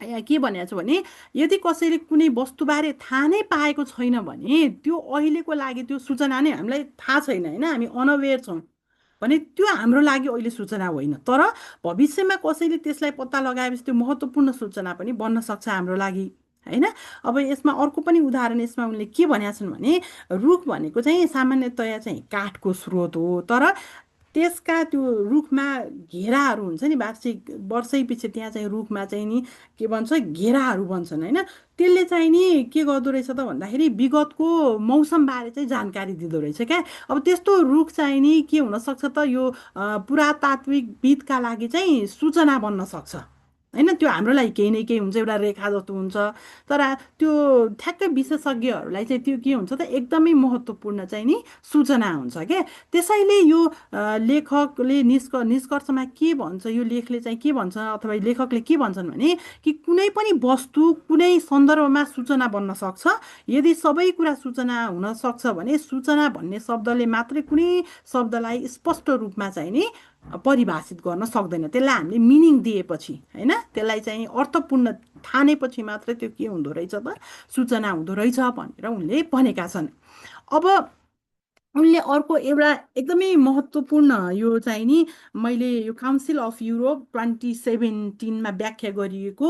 यहाँ के भनेको छ भने यदि कसैले कुनै वस्तुबारे थाहा नै पाएको छैन भने त्यो अहिलेको लागि त्यो सूचना नै हामीलाई थाहा छैन होइन, हामी अनअवेर छौँ भने त्यो हाम्रो लागि अहिले सूचना होइन। तर भविष्यमा कसैले त्यसलाई पत्ता लगाएपछि त्यो महत्त्वपूर्ण सूचना पनि बन्न सक्छ हाम्रो लागि होइन। अब यसमा अर्को पनि उदाहरण यसमा उनले के भनेका छन् भने रुख भनेको चाहिँ सामान्यतया चाहिँ काठको स्रोत हो, तर त्यसका त्यो रुखमा घेराहरू हुन्छ नि, वार्षिक वर्षै पछि त्यहाँ चाहिँ रुखमा चाहिँ नि के भन्छ घेराहरू बन्छन् होइन। त्यसले चाहिँ नि के गर्दो रहेछ त भन्दाखेरि विगतको मौसमबारे चाहिँ जानकारी दिँदो रहेछ क्या। अब त्यस्तो रुख चाहिँ नि के हुनसक्छ त यो पुरातात्विकविदका लागि चाहिँ सूचना बन्न सक्छ होइन। त्यो हाम्रो लागि केही न केही हुन्छ, एउटा रेखा जस्तो हुन्छ, तर त्यो ठ्याक्कै विशेषज्ञहरूलाई चाहिँ त्यो के हुन्छ त एकदमै महत्त्वपूर्ण चाहिँ नि सूचना हुन्छ क्या। त्यसैले यो लेखकले निष्कर्षमा के भन्छ, यो लेखले चाहिँ के भन्छ अथवा लेखकले के भन्छन् भने कि कुनै पनि वस्तु कुनै सन्दर्भमा सूचना बन्न सक्छ। यदि सबै कुरा सूचना हुन सक्छ भने सूचना भन्ने शब्दले मात्रै कुनै शब्दलाई स्पष्ट रूपमा चाहिँ नि परिभाषित गर्न सक्दैन, त्यसलाई हामीले मिनिङ दिएपछि होइन, त्यसलाई चाहिँ अर्थपूर्ण ठानेपछि मात्रै त्यो के हुँदो रहेछ त सूचना हुँदो रहेछ भनेर उनले भनेका छन्। अब उनले अर्को एउटा एकदमै महत्त्वपूर्ण यो चाहिँ नि मैले यो काउन्सिल अफ युरोप 2017मा व्याख्या गरिएको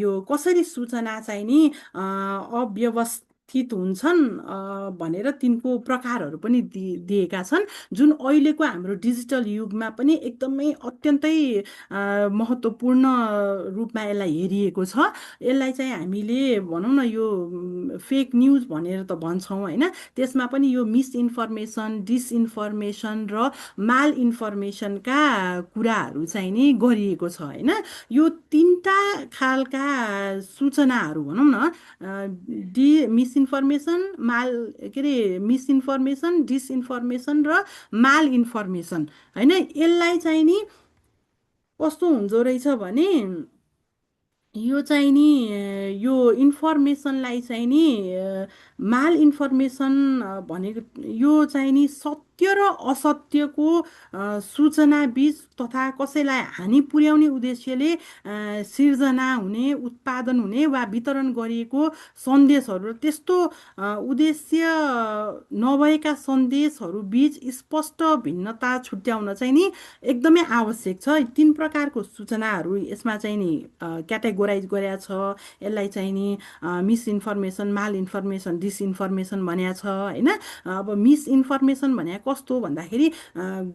यो कसरी सूचना चाहिँ नि अव्यवस्थित हुन्छन् भनेर तिनको प्रकारहरू पनि दिएका छन्, जुन अहिलेको हाम्रो डिजिटल युगमा पनि एकदमै अत्यन्तै महत्त्वपूर्ण रूपमा यसलाई हेरिएको छ। यसलाई चाहिँ हामीले भनौँ न यो फेक न्युज भनेर त भन्छौँ होइन, त्यसमा पनि यो मिसइन्फर्मेसन, डिसइन्फर्मेसन र माल इन्फर्मेसनका कुराहरू चाहिँ नि गरिएको छ होइन। यो तिनवटा खालका सूचनाहरू भनौँ न मिसइन्फर्मेसन के अरे मिसइन्फर्मेसन, डिसइन्फर्मेसन र माल इन्फर्मेसन होइन। यसलाई चाहिँ नि कस्तो हुँदो रहेछ भने यो चाहिँ नि यो इन्फर्मेसनलाई चाहिँ नि माल इन्फर्मेसन भनेको यो चाहिँ नि सत्य र असत्यको सूचना बीच तथा कसैलाई हानि पुर्याउने उद्देश्यले सिर्जना हुने, उत्पादन हुने वा वितरण गरिएको सन्देशहरू त्यस्तो उद्देश्य नभएका सन्देशहरू बीच स्पष्ट भिन्नता छुट्याउन चाहिँ नि एकदमै आवश्यक छ। तीन प्रकारको सूचनाहरू यसमा चाहिँ नि क्याटेगोराइज गरेका छ। यसलाई चाहिँ नि मिसइन्फर्मेसन, माल इन्फर्मेसन, डिसइन्फर्मेसन भनेको छ होइन। अब मिसइन्फर्मेसन भने कस्तो भन्दाखेरि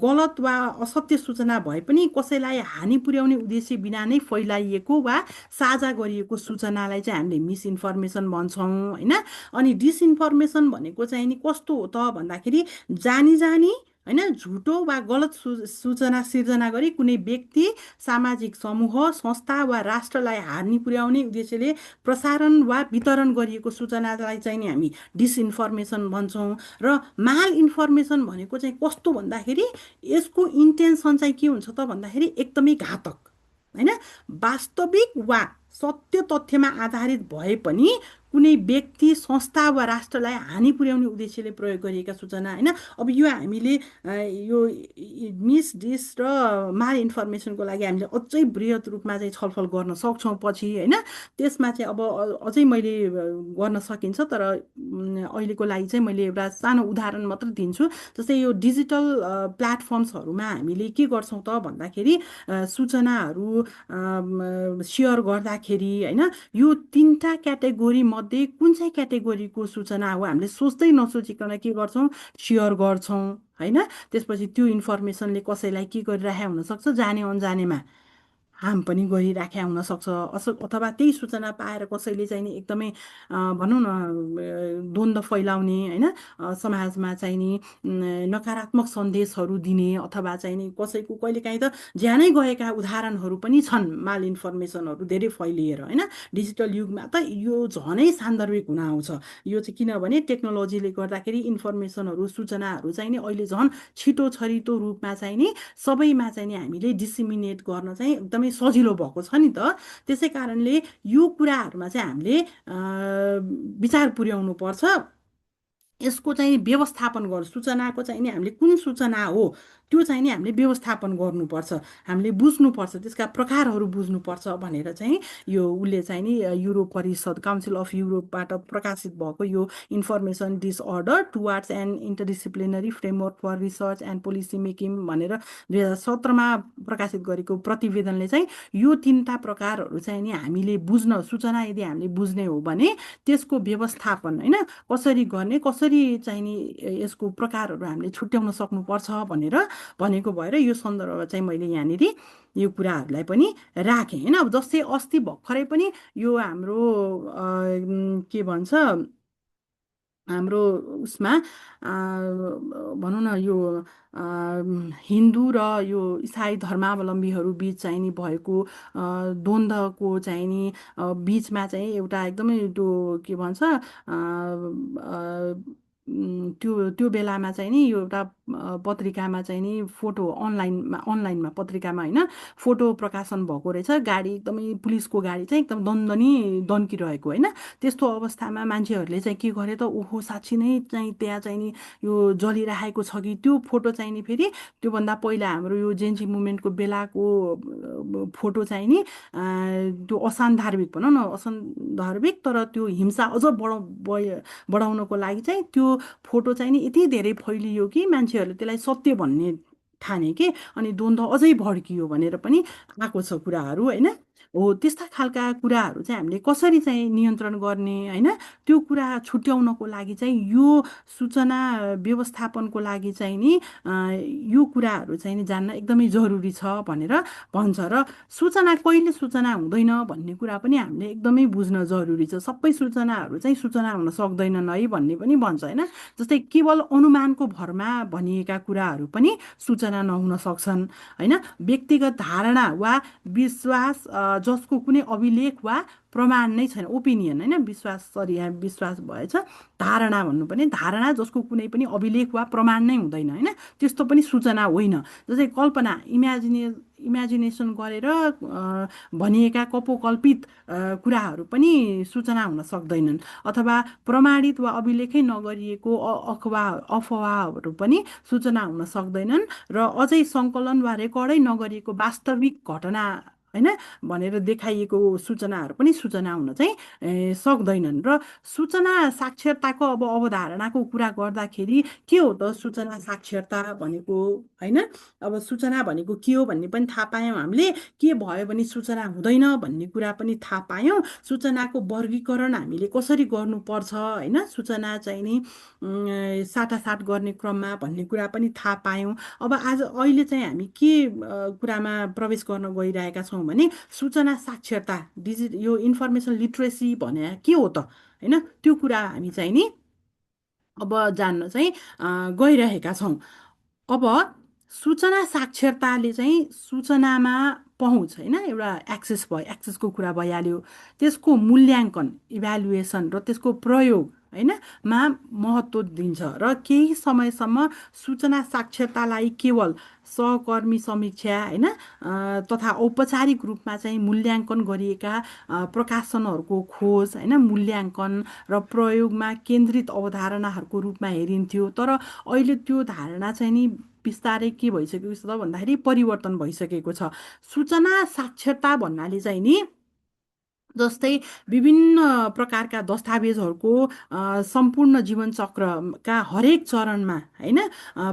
गलत वा असत्य सूचना भए पनि कसैलाई हानि पुर्याउने उद्देश्य बिना नै फैलाइएको वा साझा गरिएको सूचनालाई चाहिँ हामीले मिसइन्फर्मेसन भन्छौँ होइन। अनि डिसइन्फर्मेसन भनेको चाहिँ नि कस्तो हो त भन्दाखेरि जानी जानी होइन झुटो वा गलत सूचना सिर्जना गरी कुनै व्यक्ति, सामाजिक समूह, संस्था वा राष्ट्रलाई हानि पुर्याउने उद्देश्यले प्रसारण वा वितरण गरिएको सूचनालाई चाहिँ नि हामी डिसइन्फर्मेसन भन्छौँ। र माल इन्फर्मेसन भनेको चाहिँ कस्तो भन्दाखेरि यसको इन्टेन्सन चाहिँ के हुन्छ त भन्दाखेरि एकदमै घातक होइन, वास्तविक वा सत्य तथ्यमा आधारित भए पनि कुनै व्यक्ति, संस्था वा राष्ट्रलाई हानि पुर्याउने उद्देश्यले प्रयोग गरिएका सूचना होइन। अब यो हामीले यो मिस डिस र माल इन्फर्मेसनको लागि हामीले अझै बृहत रूपमा चाहिँ छलफल गर्न सक्छौँ पछि होइन। त्यसमा चाहिँ अब अझै मैले गर्न सकिन्छ, तर अहिलेको लागि चाहिँ मैले एउटा सानो उदाहरण मात्र दिन्छु। जस्तै यो डिजिटल प्लेटफर्म्सहरूमा हामीले के गर्छौँ त भन्दाखेरि सूचनाहरू सेयर गर्दाखेरि होइन यो तिनवटा क्याटेगोरी मध्ये कुन चाहिँ क्याटेगोरीको सूचना हो हामीले सोच्दै नसोचिकन के गर्छौँ सेयर गर्छौँ होइन। त्यसपछि त्यो इन्फर्मेसनले कसैलाई के गरिरहेको हुनसक्छ जाने अनजानेमा हार्म पनि गरिराख्या हुनसक्छ। अथवा त्यही सूचना पाएर कसैले चाहिँ नि एकदमै भनौँ न द्वन्द्व फैलाउने होइन, समाजमा चाहिँ नि नकारात्मक सन्देशहरू दिने, अथवा चाहिँ नि कसैको कहिलेकाहीँ त ज्यानै गएका उदाहरणहरू पनि छन्, माल इन्फर्मेसनहरू धेरै फैलिएर होइन। डिजिटल युगमा त यो झनै सान्दर्भिक हुन आउँछ। यो चाहिँ किनभने टेक्नोलोजीले गर्दाखेरि इन्फर्मेसनहरू, सूचनाहरू चाहिँ नि अहिले झन् छिटो छरितो रूपमा चाहिँ नि सबैमा चाहिँ नि हामीले डिसिमिनेट गर्न चाहिँ एकदमै सजिलो भएको छ नि त। त्यसै कारणले यो कुराहरूमा चाहिँ हामीले विचार पुर्याउनु पर्छ। यसको चाहिँ व्यवस्थापन गर्नु, सूचनाको चाहिँ नि हामीले कुन सूचना हो त्यो चाहिँ नि हामीले व्यवस्थापन गर्नुपर्छ, हामीले बुझ्नुपर्छ, त्यसका प्रकारहरू बुझ्नुपर्छ भनेर चाहिँ यो उसले चाहिँ नि युरोप परिषद, काउन्सिल अफ युरोपबाट प्रकाशित भएको यो information disorder towards and interdisciplinary framework for research and policy making भनेर 2017मा प्रकाशित गरेको प्रतिवेदनले चाहिँ यो तिनवटा प्रकारहरू चाहिँ नि हामीले बुझ्न, सूचना यदि हामीले बुझ्ने हो भने त्यसको व्यवस्थापन होइन कसरी गर्ने, कसरी चाहिँ नि यसको प्रकारहरू हामीले छुट्याउन सक्नुपर्छ भनेर भनेको भएर यो सन्दर्भमा चाहिँ मैले यहाँनिर यो कुराहरूलाई पनि राखेँ होइन। अब जस्तै अस्ति भर्खरै पनि यो हाम्रो के भन्छ हाम्रो उसमा भनौँ न यो हिन्दू र यो इसाई धर्मावलम्बीहरू बिच चाहिँ नि भएको द्वन्द्वको चाहिँ नि बिचमा चाहिँ एउटा एकदमै त्यो के भन्छ त्यो त्यो बेलामा चाहिँ नि यो एउटा पत्रिकामा चाहिँ नि फोटो अनलाइनमा पत्रिकामा होइन फोटो प्रकाशन भएको रहेछ। गाडी एकदमै पुलिसको गाडी चाहिँ एकदम दन्दनी दन्किरहेको होइन। त्यस्तो अवस्थामा मान्छेहरूले चाहिँ के गरे त, ओहो साँच्ची नै चाहिँ त्यहाँ चाहिँ नि यो जलिरहेको छ कि, त्यो फोटो चाहिँ नि फेरि त्योभन्दा पहिला हाम्रो यो जेन्जी मुभमेन्टको बेलाको फोटो चाहिँ नि त्यो असान्धार्मिक भनौँ न, असान्धार्मिक तर त्यो हिंसा अझ बढाउनको लागि चाहिँ त्यो फोटो चाहिँ नि यति धेरै फैलियो कि मान्छेहरूले त्यसलाई सत्य भन्ने ठाने के, अनि द्वन्द्व अझै भड्कियो भनेर पनि आएको छ कुराहरू होइन। हो त्यस्ता खालका कुराहरू चाहिँ हामीले कसरी चाहिँ नियन्त्रण गर्ने होइन, त्यो कुरा छुट्याउनको लागि चाहिँ यो सूचना व्यवस्थापनको लागि चाहिँ नि यो कुराहरू चाहिँ नि जान्न एकदमै जरुरी छ भनेर भन्छ। र सूचना कहिले सूचना हुँदैन भन्ने कुरा पनि हामीले एकदमै बुझ्न जरुरी छ। सबै सूचनाहरू चाहिँ सूचना हुन सक्दैनन् है भन्ने पनि भन्छ होइन। जस्तै केवल अनुमानको भरमा भनिएका कुराहरू पनि सूचना नहुन सक्छन् होइन। व्यक्तिगत धारणा वा विश्वास जसको कुनै अभिलेख वा प्रमाण नै छैन, ओपिनियन होइन, विश्वास सरी यहाँ विश्वास भएछ, धारणा भन्नुपर्ने, धारणा जसको कुनै पनि अभिलेख वा प्रमाण नै हुँदैन होइन, त्यस्तो पनि सूचना होइन। जस्तै कल्पना, इमेजिनेसन गरेर भनिएका कपोकल्पित कुराहरू पनि सूचना हुन सक्दैनन्। अथवा प्रमाणित वा अभिलेखै नगरिएको अफवाहहरू पनि सूचना हुन सक्दैनन्। र अझै सङ्कलन वा रेकर्डै नगरिएको वास्तविक घटना होइन भनेर देखाइएको सूचनाहरू पनि सूचना हुन चाहिँ सक्दैनन्। र सूचना साक्षरताको अब अवधारणाको कुरा गर्दाखेरि के हो त सूचना साक्षरता भनेको होइन। अब सूचना भनेको के हो भन्ने पनि थाहा पायौँ हामीले, के भयो भने सूचना हुँदैन भन्ने कुरा पनि थाहा पायौँ, सूचनाको वर्गीकरण हामीले कसरी गर्नुपर्छ होइन, सूचना चाहिँ नि साटासाट गर्ने क्रममा भन्ने कुरा पनि थाहा पायौँ। अब आज अहिले चाहिँ हामी के कुरामा प्रवेश गर्न गइरहेका छौँ भने सूचना साक्षरता, यो इन्फर्मेसन लिट्रेसी भने के हो त होइन, त्यो कुरा हामी चाहिँ नि अब जान्न चाहिँ गइरहेका छौँ। अब सूचना साक्षरताले चाहिँ सूचनामा पहुँच होइन, एउटा एक्सेस भयो, एक्सेसको कुरा भइहाल्यो, त्यसको मूल्याङ्कन इभ्यालुएसन र त्यसको प्रयोग होइन मा महत्त्व दिन्छ। र केही समयसम्म सूचना साक्षरतालाई केवल सहकर्मी समीक्षा होइन तथा औपचारिक रूपमा चाहिँ मूल्याङ्कन गरिएका प्रकाशनहरूको खोज होइन, मूल्याङ्कन र प्रयोगमा केन्द्रित अवधारणाहरूको रूपमा हेरिन्थ्यो। तर अहिले त्यो धारणा चाहिँ नि बिस्तारै के भइसकेको छ त भन्दाखेरि परिवर्तन भइसकेको छ। सूचना साक्षरता भन्नाले चाहिँ नि जस्तै विभिन्न प्रकारका दस्तावेजहरूको सम्पूर्ण जीवन चक्रका हरेक चरणमा होइन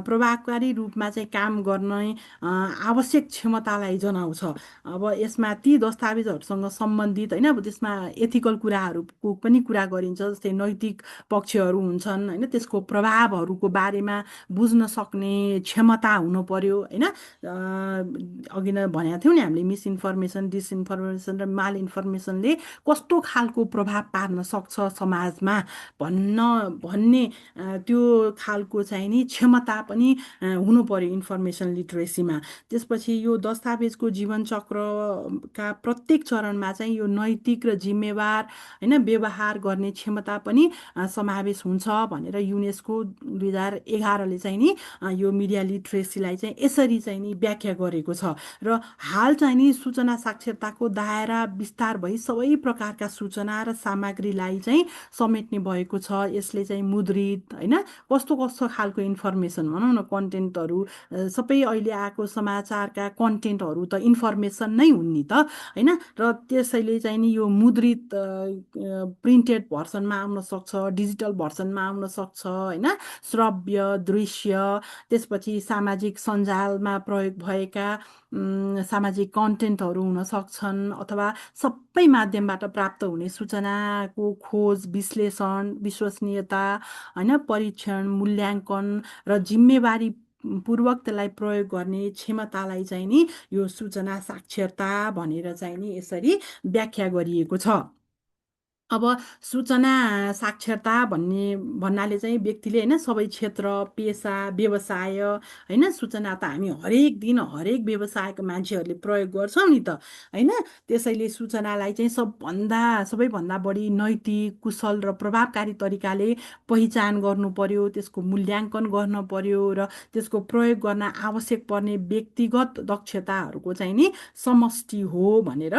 प्रभावकारी रूपमा चाहिँ काम गर्ने आवश्यक क्षमतालाई जनाउँछ। अब यसमा ती दस्तावेजहरूसँग सम्बन्धित होइन अब त्यसमा एथिकल कुराहरूको पनि कुरा गरिन्छ, जस्तै नैतिक पक्षहरू हुन्छन् होइन, त्यसको प्रभावहरूको बारेमा बुझ्न सक्ने क्षमता हुनु पर्यो होइन। अघि नै भनेको थियौँ नि हामीले मिसइन्फर्मेसन डिसइन्फर्मेसन र माल इन्फर्मेसनले कस्तो खालको प्रभाव पार्न सक्छ समाजमा भन्ने त्यो खालको चाहिँ नि क्षमता पनि हुनु पर्यो इन्फर्मेसन लिटरेसीमा। त्यसपछि यो दस्तावेजको जीवन चक्रका प्रत्येक चरणमा चाहिँ यो नैतिक र जिम्मेवार होइन व्यवहार गर्ने क्षमता पनि समावेश हुन्छ भनेर युनेस्को 2011ले चाहिँ नि यो मिडिया लिटरेसीलाई चाहिँ यसरी चाहिँ नि व्याख्या गरेको छ। र हाल चाहिँ नि सूचना साक्षरताको दायरा विस्तार भई सबै प्रकारका सूचना र सामग्रीलाई चाहिँ समेट्ने भएको छ। यसले चाहिँ मुद्रित होइन कस्तो कस्तो खालको इन्फर्मेसन भनौँ न कन्टेन्टहरू सबै अहिले आएको समाचारका कन्टेन्टहरू त इन्फर्मेसन नै हुन् नि त होइन। र त्यसैले चाहिँ नि यो मुद्रित प्रिन्टेड भर्सनमा आउन सक्छ, डिजिटल भर्सनमा आउन सक्छ होइन, श्रव्य दृश्य, त्यसपछि सामाजिक सञ्जालमा प्रयोग भएका सामाजिक कन्टेन्टहरू हुन सक्छन्, अथवा सबै माध्यमबाट प्राप्त हुने सूचनाको खोज विश्लेषण विश्वसनीयता होइन परीक्षण मूल्याङ्कन र जिम्मेवारी पूर्वक त्यसलाई प्रयोग गर्ने क्षमतालाई चाहिँ नि यो सूचना साक्षरता भनेर चाहिँ नि यसरी व्याख्या गरिएको छ। अब सूचना साक्षरता भन्नाले चाहिँ व्यक्तिले होइन सबै क्षेत्र पेसा व्यवसाय होइन सूचना त हामी हरेक दिन हरेक व्यवसायको मान्छेहरूले प्रयोग गर्छौँ नि त होइन। त्यसैले सूचनालाई चाहिँ सबैभन्दा बढी नैतिक कुशल र प्रभावकारी तरिकाले पहिचान गर्नु पर्यो, त्यसको मूल्याङ्कन गर्न पर्यो र त्यसको प्रयोग गर्न आवश्यक पर्ने व्यक्तिगत दक्षताहरूको चाहिँ नि समष्टि हो भनेर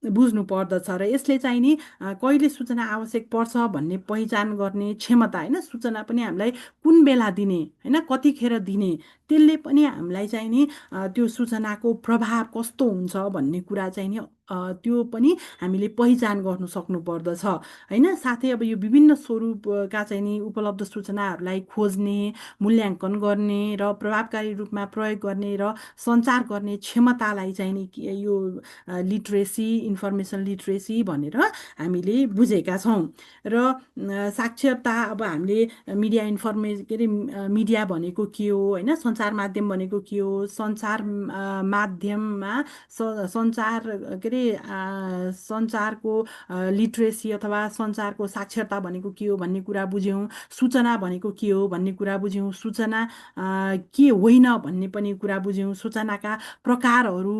बुझ्नु पर्दछ। र यसले चाहिँ नि कहिले सूचना आवश्यक पर्छ भन्ने पहिचान गर्ने क्षमता होइन, सूचना पनि हामीलाई कुन बेला दिने होइन कतिखेर दिने त्यसले पनि हामीलाई चाहिँ नि त्यो सूचनाको प्रभाव कस्तो हुन्छ भन्ने कुरा चाहिँ नि त्यो पनि हामीले पहिचान गर्नु सक्नु पर्दछ होइन। साथै अब यो विभिन्न स्वरूपका चाहिँ नि उपलब्ध सूचनाहरूलाई खोज्ने मूल्याङ्कन गर्ने र प्रभावकारी रूपमा प्रयोग गर्ने र सञ्चार गर्ने क्षमतालाई चाहिँ नि यो लिटरेसी इन्फर्मेसन लिटरेसी भनेर हामीले बुझेका छौँ। र साक्षरता अब हामीले मिडिया के अरे मिडिया भनेको के हो होइन, सञ्चार माध्यम भनेको के हो, सञ्चार माध्यममा सञ्चार के अरे सञ्चारको लिटरेसी अथवा सञ्चारको साक्षरता भनेको के हो भन्ने कुरा बुझ्यौँ, सूचना भनेको के हो भन्ने कुरा बुझ्यौँ, सूचना के होइन भन्ने पनि कुरा बुझ्यौँ, सूचनाका प्रकारहरू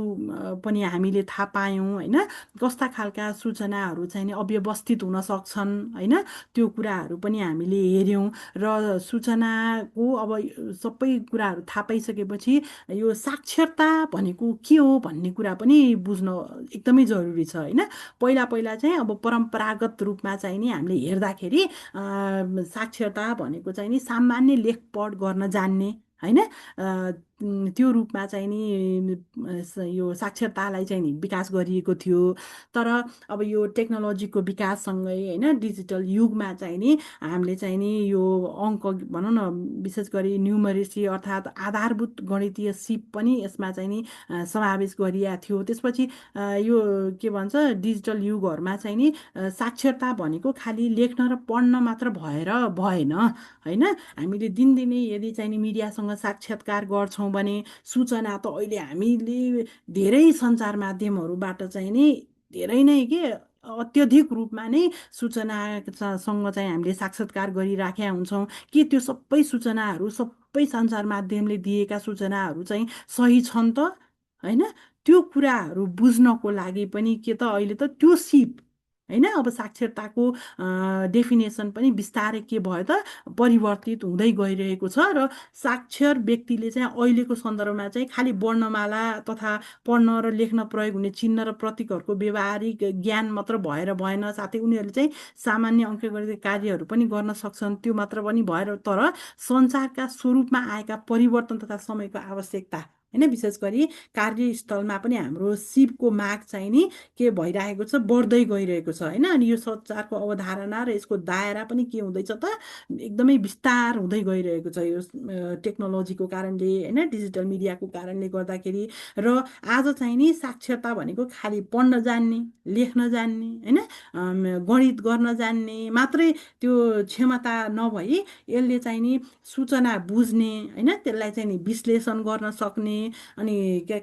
पनि हामीले थाहा पायौँ होइन, कस्ता खालका सूचनाहरू चाहिँ नि अव्यवस्थित हुन सक्छन् होइन त्यो कुराहरू पनि हामीले हेऱ्यौँ। र सूचनाको अब सबै कुराहरू थाहा पाइसकेपछि यो साक्षरता भनेको के हो भन्ने कुरा पनि बुझ्न एकदमै जरुरी छ होइन। पहिला पहिला चाहिँ अब परम्परागत रूपमा चाहिँ नि हामीले हेर्दाखेरि साक्षरता भनेको चाहिँ नि सामान्य लेख पढ गर्न जान्ने होइन त्यो रूपमा चाहिँ नि यो साक्षरतालाई चाहिँ नि विकास गरिएको थियो। तर अब यो टेक्नोलोजीको विकाससँगै होइन डिजिटल युगमा चाहिँ नि हामीले चाहिँ नि यो अङ्क भनौँ न विशेष गरी न्युमरेसी अर्थात् आधारभूत गणितीय सिप पनि यसमा चाहिँ नि समावेश गरिएको थियो। त्यसपछि यो के भन्छ डिजिटल युगहरूमा चाहिँ नि साक्षरता भनेको खालि लेख्न र पढ्न मात्र भएन होइन। हामीले दिनदिनै यदि चाहिँ नि मिडियासँग साक्षात्कार गर्छौँ भने सूचना त अहिले हामीले धेरै सञ्चार माध्यमहरूबाट चाहिँ नि धेरै नै के अत्यधिक रूपमा नै सूचनासँग चाहिँ हामीले साक्षात्कार गरिराखेका हुन्छौँ। के त्यो सबै सूचनाहरू सबै सञ्चार माध्यमले दिएका सूचनाहरू चाहिँ सही छन् त होइन, त्यो कुराहरू बुझ्नको लागि पनि के त अहिले त त्यो सिप होइन अब साक्षरताको डेफिनेसन पनि बिस्तारै के भयो त परिवर्तित हुँदै गइरहेको छ। र साक्षर व्यक्तिले चाहिँ अहिलेको सन्दर्भमा चाहिँ खालि वर्णमाला तथा पढ्न र लेख्न प्रयोग हुने चिन्ह र प्रतीकहरूको व्यवहारिक ज्ञान मात्र भएर भएन, साथै उनीहरूले चाहिँ सामान्य अङ्कगणित कार्यहरू पनि गर्न सक्छन् त्यो मात्र पनि भएर, तर सञ्चारका स्वरूपमा आएका परिवर्तन तथा समयको आवश्यकता होइन। विशेष गरी कार्यस्थलमा पनि हाम्रो सिपको माग चाहिँ नि के भइरहेको छ, बढ्दै गइरहेको छ होइन। अनि यो सञ्चारको अवधारणा र यसको दायरा पनि के हुँदैछ त, एकदमै विस्तार हुँदै गइरहेको छ यो टेक्नोलोजीको कारणले होइन, डिजिटल मिडियाको कारणले गर्दाखेरि। र आज चाहिँ नि साक्षरता भनेको खालि पढ्न जान्ने, लेख्न जान्ने होइन, गणित गर्न जान्ने मात्रै त्यो क्षमता नभई यसले चाहिँ नि सूचना बुझ्ने होइन, त्यसलाई चाहिँ नि विश्लेषण गर्न सक्ने, अनि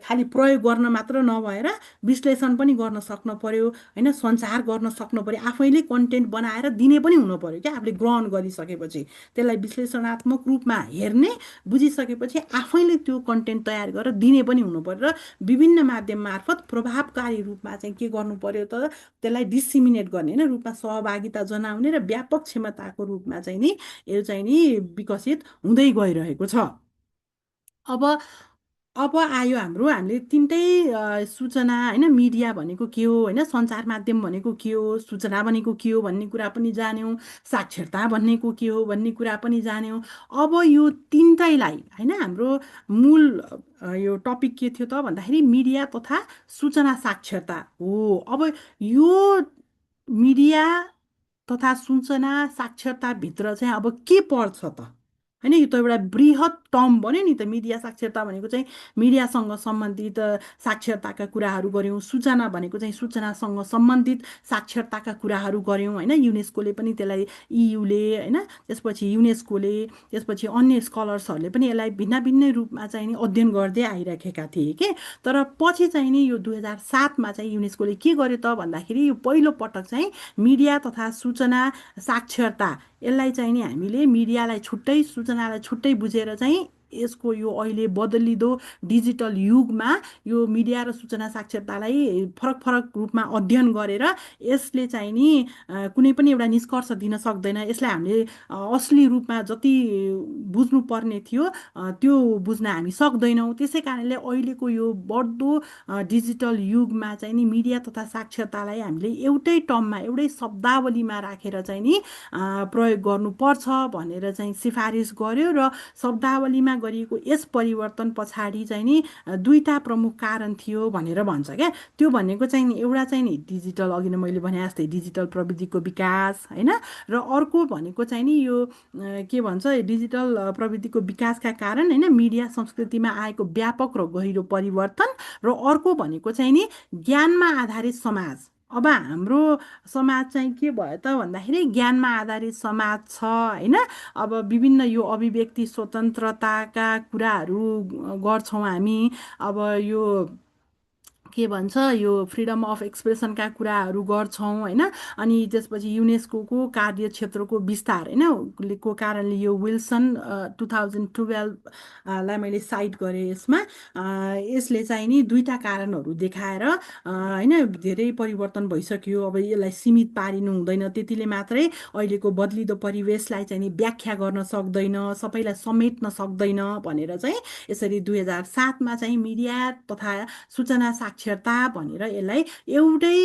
खालि प्रयोग गर्न मात्र नभएर विश्लेषण पनि गर्न सक्नु पर्यो होइन, सञ्चार गर्न सक्नु पर्यो, आफैले कन्टेन्ट बनाएर दिने पनि हुनु पर्यो क्या। आफूले ग्रहण गरिसकेपछि त्यसलाई विश्लेषणात्मक रूपमा हेर्ने, बुझिसकेपछि आफैले त्यो कन्टेन्ट तयार गरेर दिने पनि हुनु पर्यो। र विभिन्न माध्यम मार्फत प्रभावकारी रूपमा चाहिँ के गर्नु पर्यो त, त्यसलाई डिसिमिनेट गर्ने होइन, रूपमा सहभागिता जनाउने र व्यापक क्षमताको रूपमा चाहिँ नि यो चाहिँ नि विकसित हुँदै गइरहेको छ। अब अब आयो हामीले तिनटै सूचना होइन, मिडिया भनेको के हो होइन, सञ्चार माध्यम भनेको के हो, सूचना भनेको के हो भन्ने कुरा पनि जान्यौँ, साक्षरता भनेको के हो भन्ने कुरा पनि जान्यौँ। अब यो तिनटैलाई होइन, हाम्रो मूल यो टपिक के थियो त भन्दाखेरि मिडिया तथा सूचना साक्षरता हो। अब यो मिडिया तथा सूचना साक्षरताभित्र चाहिँ अब के पर्छ त होइन, यो त एउटा बृहत टर्म बन्यो नि त। मिडिया साक्षरता भनेको चाहिँ मिडियासँग सम्बन्धित साक्षरताका कुराहरू गऱ्यौँ, सूचना भनेको चाहिँ सूचनासँग सम्बन्धित साक्षरताका कुराहरू गऱ्यौँ होइन। युनेस्कोले पनि त्यसलाई, इयुले होइन, त्यसपछि युनेस्कोले, त्यसपछि अन्य स्कलर्सहरूले पनि यसलाई भिन्न भिन्न रूपमा चाहिँ नि अध्ययन गर्दै आइराखेका थिए के। तर पछि चाहिँ नि यो 2007मा चाहिँ युनेस्कोले के गर्यो त भन्दाखेरि यो पहिलो पटक चाहिँ मिडिया तथा सूचना साक्षरता, यसलाई चाहिँ नि हामीले मिडियालाई छुट्टै, सूचनालाई छुट्टै बुझेर चाहिँ यसको यो अहिले बदलिँदो डिजिटल युगमा यो मिडिया र सूचना साक्षरतालाई फरक फरक रूपमा अध्ययन गरेर यसले चाहिँ नि कुनै पनि एउटा निष्कर्ष दिन सक्दैन। यसलाई हामीले असली रूपमा जति बुझ्नुपर्ने थियो त्यो बुझ्न हामी सक्दैनौँ। त्यसै कारणले अहिलेको यो बढ्दो डिजिटल युगमा चाहिँ नि मिडिया तथा साक्षरतालाई हामीले एउटै टर्ममा, एउटै शब्दावलीमा राखेर चाहिँ नि प्रयोग गर्नुपर्छ भनेर चाहिँ सिफारिस गर्यो। र शब्दावलीमा गरिएको यस परिवर्तन पछाडि चाहिँ नि दुईटा प्रमुख कारण थियो भनेर भन्छ क्या। त्यो भनेको चाहिँ नि एउटा चाहिँ नि डिजिटल, अघि नै मैले भने जस्तै डिजिटल प्रविधिको विकास होइन, र अर्को भनेको चाहिँ नि यो के भन्छ, डिजिटल प्रविधिको विकासका कारण होइन मिडिया संस्कृतिमा आएको व्यापक र गहिरो परिवर्तन। र अर्को भनेको चाहिँ नि ज्ञानमा आधारित समाज। अब हाम्रो समाज चाहिँ के भयो त भन्दाखेरि ज्ञानमा आधारित समाज छ होइन। अब विभिन्न यो अभिव्यक्ति स्वतन्त्रताका कुराहरू गर्छौँ हामी। अब यो के भन्छ, यो फ्रिडम अफ एक्सप्रेसनका कुराहरू गर्छौँ होइन। अनि त्यसपछि युनेस्को कार्यक्षेत्रको विस्तार होइन को कारणले यो विल्सन 2012लाई मैले साइट गरेँ यसमा। यसले चाहिँ नि दुईटा कारणहरू देखाएर होइन धेरै परिवर्तन भइसक्यो। अब यसलाई सीमित पारिनु हुँदैन, त्यतिले मात्रै अहिलेको बदलिदो परिवेशलाई चाहिँ नि व्याख्या गर्न सक्दैन, सबैलाई समेट्न सक्दैन भनेर चाहिँ यसरी 2007मा चाहिँ मिडिया तथा सूचना साक्षरता भनेर यसलाई एउटै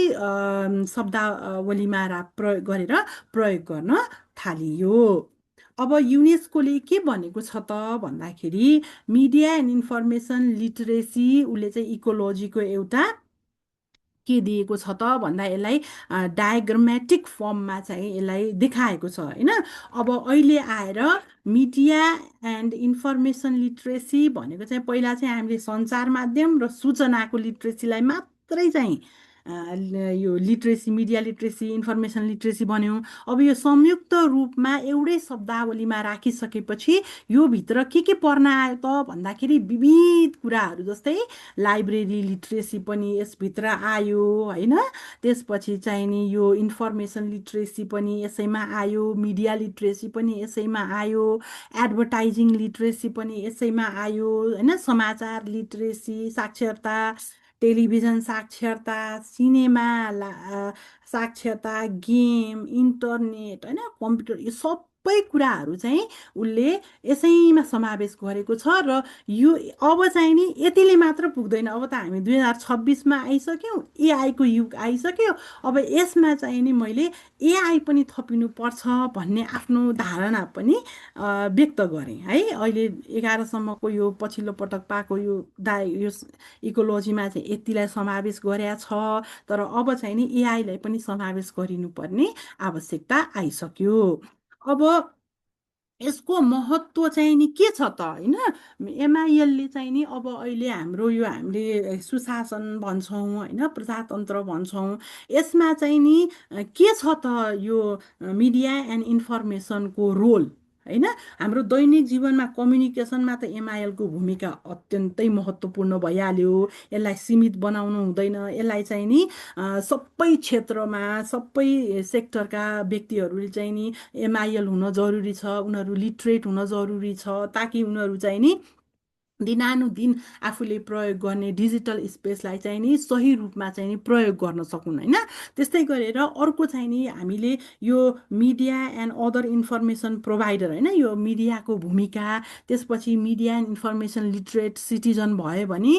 शब्दावलीमा प्रयोग गरेर प्रयोग गर्न थालियो। अब युनेस्कोले के भनेको छ त भन्दाखेरि मिडिया एन्ड इन्फर्मेसन लिटरेसी, उसले चाहिँ इकोलोजीको एउटा के दिएको छ त भन्दा यसलाई डायग्रामेटिक फर्ममा चाहिँ यसलाई देखाएको छ होइन। अब अहिले आएर मिडिया एन्ड इन्फर्मेसन लिटरेसी भनेको चाहिँ पहिला चाहिँ हामीले सञ्चार माध्यम र सूचनाको लिटरेसीलाई मात्रै चाहिँ यो literacy, media literacy, information literacy भन्यौँ। अब यो संयुक्त रूपमा एउटै शब्दावलीमा राखिसकेपछि यो भित्र के पर्न आयो त भन्दाखेरि विविध कुराहरू जस्तै लाइब्रेरी लिटरेसी पनि यसभित्र आयो होइन। त्यसपछि चाहिँ नि यो इन्फर्मेसन लिटरेसी पनि यसैमा आयो, मिडिया लिटरेसी पनि यसैमा आयो, एडभर्टाइजिङ लिटरेसी पनि यसैमा आयो होइन, समाचार लिटरेसी साक्षरता, टेलिभिजन साक्षरता, सिनेमा साक्षरता, गेम, इन्टरनेट होइन, कम्प्युटर, यो सब सबै कुराहरू चाहिँ उसले यसैमा समावेश गरेको छ। र यो अब चाहिँ नि यतिले मात्र पुग्दैन, अब त हामी 2026मा आइसक्यौँ, एआईको युग आइसक्यो। अब यसमा चाहिँ नि मैले एआई पनि थपिनुपर्छ भन्ने आफ्नो धारणा पनि व्यक्त गरेँ है। अहिले 11सम्मको यो पछिल्लो पटक पाएको यो इकोलोजीमा चाहिँ यतिलाई समावेश गरेका छ, तर अब चाहिँ नि एआईलाई पनि समावेश गरिनुपर्ने आवश्यकता आइसक्यो। अब यसको महत्त्व चाहिँ नि के छ त होइन? एमआइएलले चाहिँ नि अब अहिले हाम्रो यो हामीले सुशासन भन्छौँ होइन, प्रजातन्त्र भन्छौँ, यसमा चाहिँ नि के छ त यो मिडिया एन्ड इन्फर्मेसनको रोल होइन? हाम्रो दैनिक जीवनमा कम्युनिकेसनमा त एमआइएलको भूमिका अत्यन्तै महत्त्वपूर्ण भइहाल्यो। यसलाई सीमित बनाउनु हुँदैन, यसलाई चाहिँ नि सबै क्षेत्रमा सबै सेक्टरका व्यक्तिहरूले चाहिँ नि एमआइएल हुन जरुरी छ, उनीहरू लिटरेट हुन जरुरी छ, ताकि उनीहरू चाहिँ नि दिनानुदिन आफूले प्रयोग गर्ने डिजिटल स्पेसलाई चाहिँ नि सही रूपमा चाहिँ नि प्रयोग गर्न सकुन् होइन। त्यस्तै गरेर अर्को चाहिँ नि हामीले यो media and other information provider होइन, यो मिडियाको भूमिका, त्यसपछि media and information literate citizen भयो भने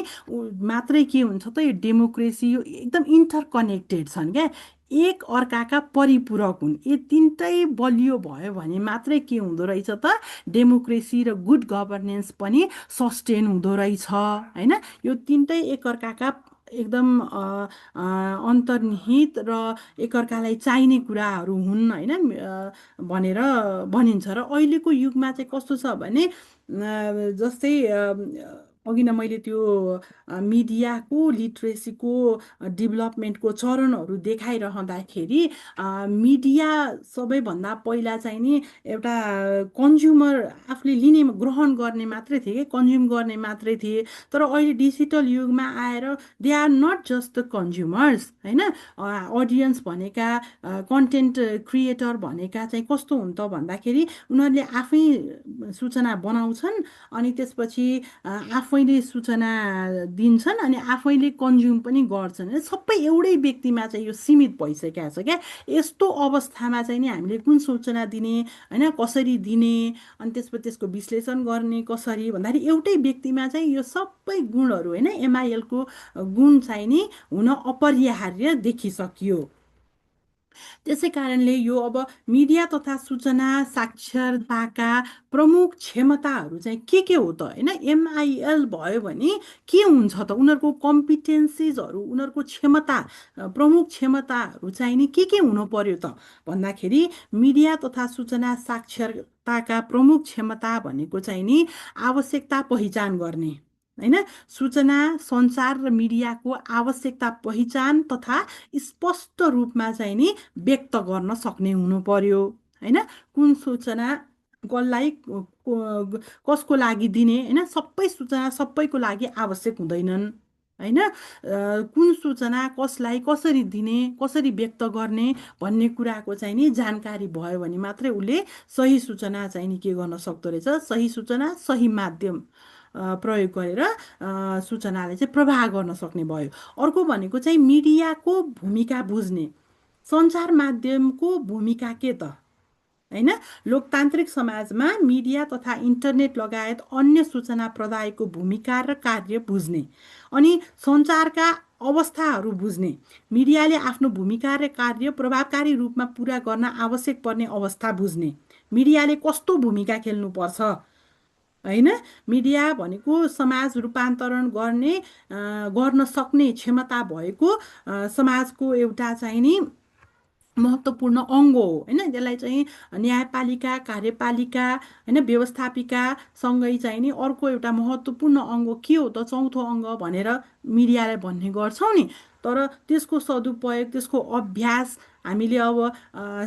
मात्रै के हुन्छ त, यो डेमोक्रेसी यो एकदम इन्टरकनेक्टेड छन् क्या, एक अर्काका परिपूरक हुन्। यो तिनटै बलियो भयो भने मात्रै के हुँदो रहेछ त, डेमोक्रेसी र गुड गभर्नेन्स पनि सस्टेन हुँदो रहेछ होइन। यो तिनटै एकअर्काका एकदम अन्तर्निहित र एकअर्कालाई चाहिने कुराहरू हुन् होइन भनेर भनिन्छ। र अहिलेको युगमा चाहिँ कस्तो छ भने जस्तै अघि नै मैले त्यो मिडियाको लिट्रेसीको डेभलपमेन्टको चरणहरू देखाइरहँदाखेरि मिडिया सबैभन्दा पहिला चाहिँ नि एउटा कन्ज्युमर, आफूले लिने ग्रहण गर्ने मात्रै थिए कि कन्ज्युम गर्ने मात्रै थिए। तर अहिले डिजिटल युगमा आएर they are not just the consumers होइन। अडियन्स भनेका कन्टेन्ट क्रिएटर भनेका चाहिँ कस्तो हुन्छ त भन्दाखेरि उनीहरूले आफै सूचना बनाउँछन् अनि त्यसपछि आफैले सूचना दिन्छन् अनि आफैले कन्ज्युम पनि गर्छन्। सबै एउटै व्यक्तिमा चाहिँ यो सीमित भइसकेको छ क्या। यस्तो अवस्थामा चाहिँ नि हामीले कुन सूचना दिने होइन, कसरी दिने, अनि त्यसपछि त्यसको विश्लेषण गर्ने कसरी भन्दाखेरि एउटै व्यक्तिमा चाहिँ यो सबै गुणहरू होइन एमआइएलको गुण चाहिँ नि हुन अपरिहार्य देखिसकियो। त्यसै कारणले यो अब मिडिया तथा सूचना साक्षरताका प्रमुख क्षमताहरू चाहिँ के हो त होइन? एमआइएल भयो भने के हुन्छ त, उनीहरूको कम्पिटेन्सिजहरू, उनीहरूको क्षमता, प्रमुख क्षमताहरू चाहिँ नि के हुनु पर्यो त भन्दाखेरि मिडिया तथा सूचना साक्षरताका प्रमुख क्षमता भनेको चाहिँ नि आवश्यकता पहिचान गर्ने होइन, सूचना सञ्चार र मिडियाको आवश्यकता पहिचान तथा स्पष्ट रूपमा चाहिँ नि व्यक्त गर्न सक्ने हुनु पर्यो होइन। कुन सूचना कसलाई कसको लागि दिने होइन, सबै सूचना सबैको लागि आवश्यक हुँदैनन् होइन। कुन सूचना कसलाई कसरी दिने, कसरी व्यक्त गर्ने भन्ने कुराको चाहिँ नि जानकारी भयो भने मात्रै उसले सही सूचना चाहिँ नि के गर्न सक्दो रहेछ, सही सूचना सही माध्यम प्रयोग गरेर सूचनालाई चाहिँ प्रवाह गर्न सक्ने भयो। अर्को भनेको चाहिँ मिडियाको भूमिका बुझ्ने, सञ्चार माध्यमको भूमिका के त होइन। लोकतान्त्रिक समाजमा मिडिया तथा इन्टरनेट लगायत अन्य सूचना प्रदायको भूमिका र कार्य बुझ्ने अनि सञ्चारका अवस्थाहरू बुझ्ने, मिडियाले आफ्नो भूमिका र कार्य प्रभावकारी रूपमा पुरा गर्न आवश्यक पर्ने अवस्था बुझ्ने, मिडियाले कस्तो भूमिका खेल्नुपर्छ होइन। मिडिया भनेको समाज रूपान्तरण गर्न सक्ने क्षमता भएको समाजको एउटा चाहिँ नि महत्त्वपूर्ण अङ्ग हो होइन। यसलाई चाहिँ न्यायपालिका, कार्यपालिका होइन, व्यवस्थापिका सँगै चाहिँ नि अर्को एउटा महत्त्वपूर्ण अङ्ग के हो त, चौथो अङ्ग भनेर मिडियालाई भन्ने गर्छौँ नि। तर त्यसको सदुपयोग, त्यसको अभ्यास हामीले अब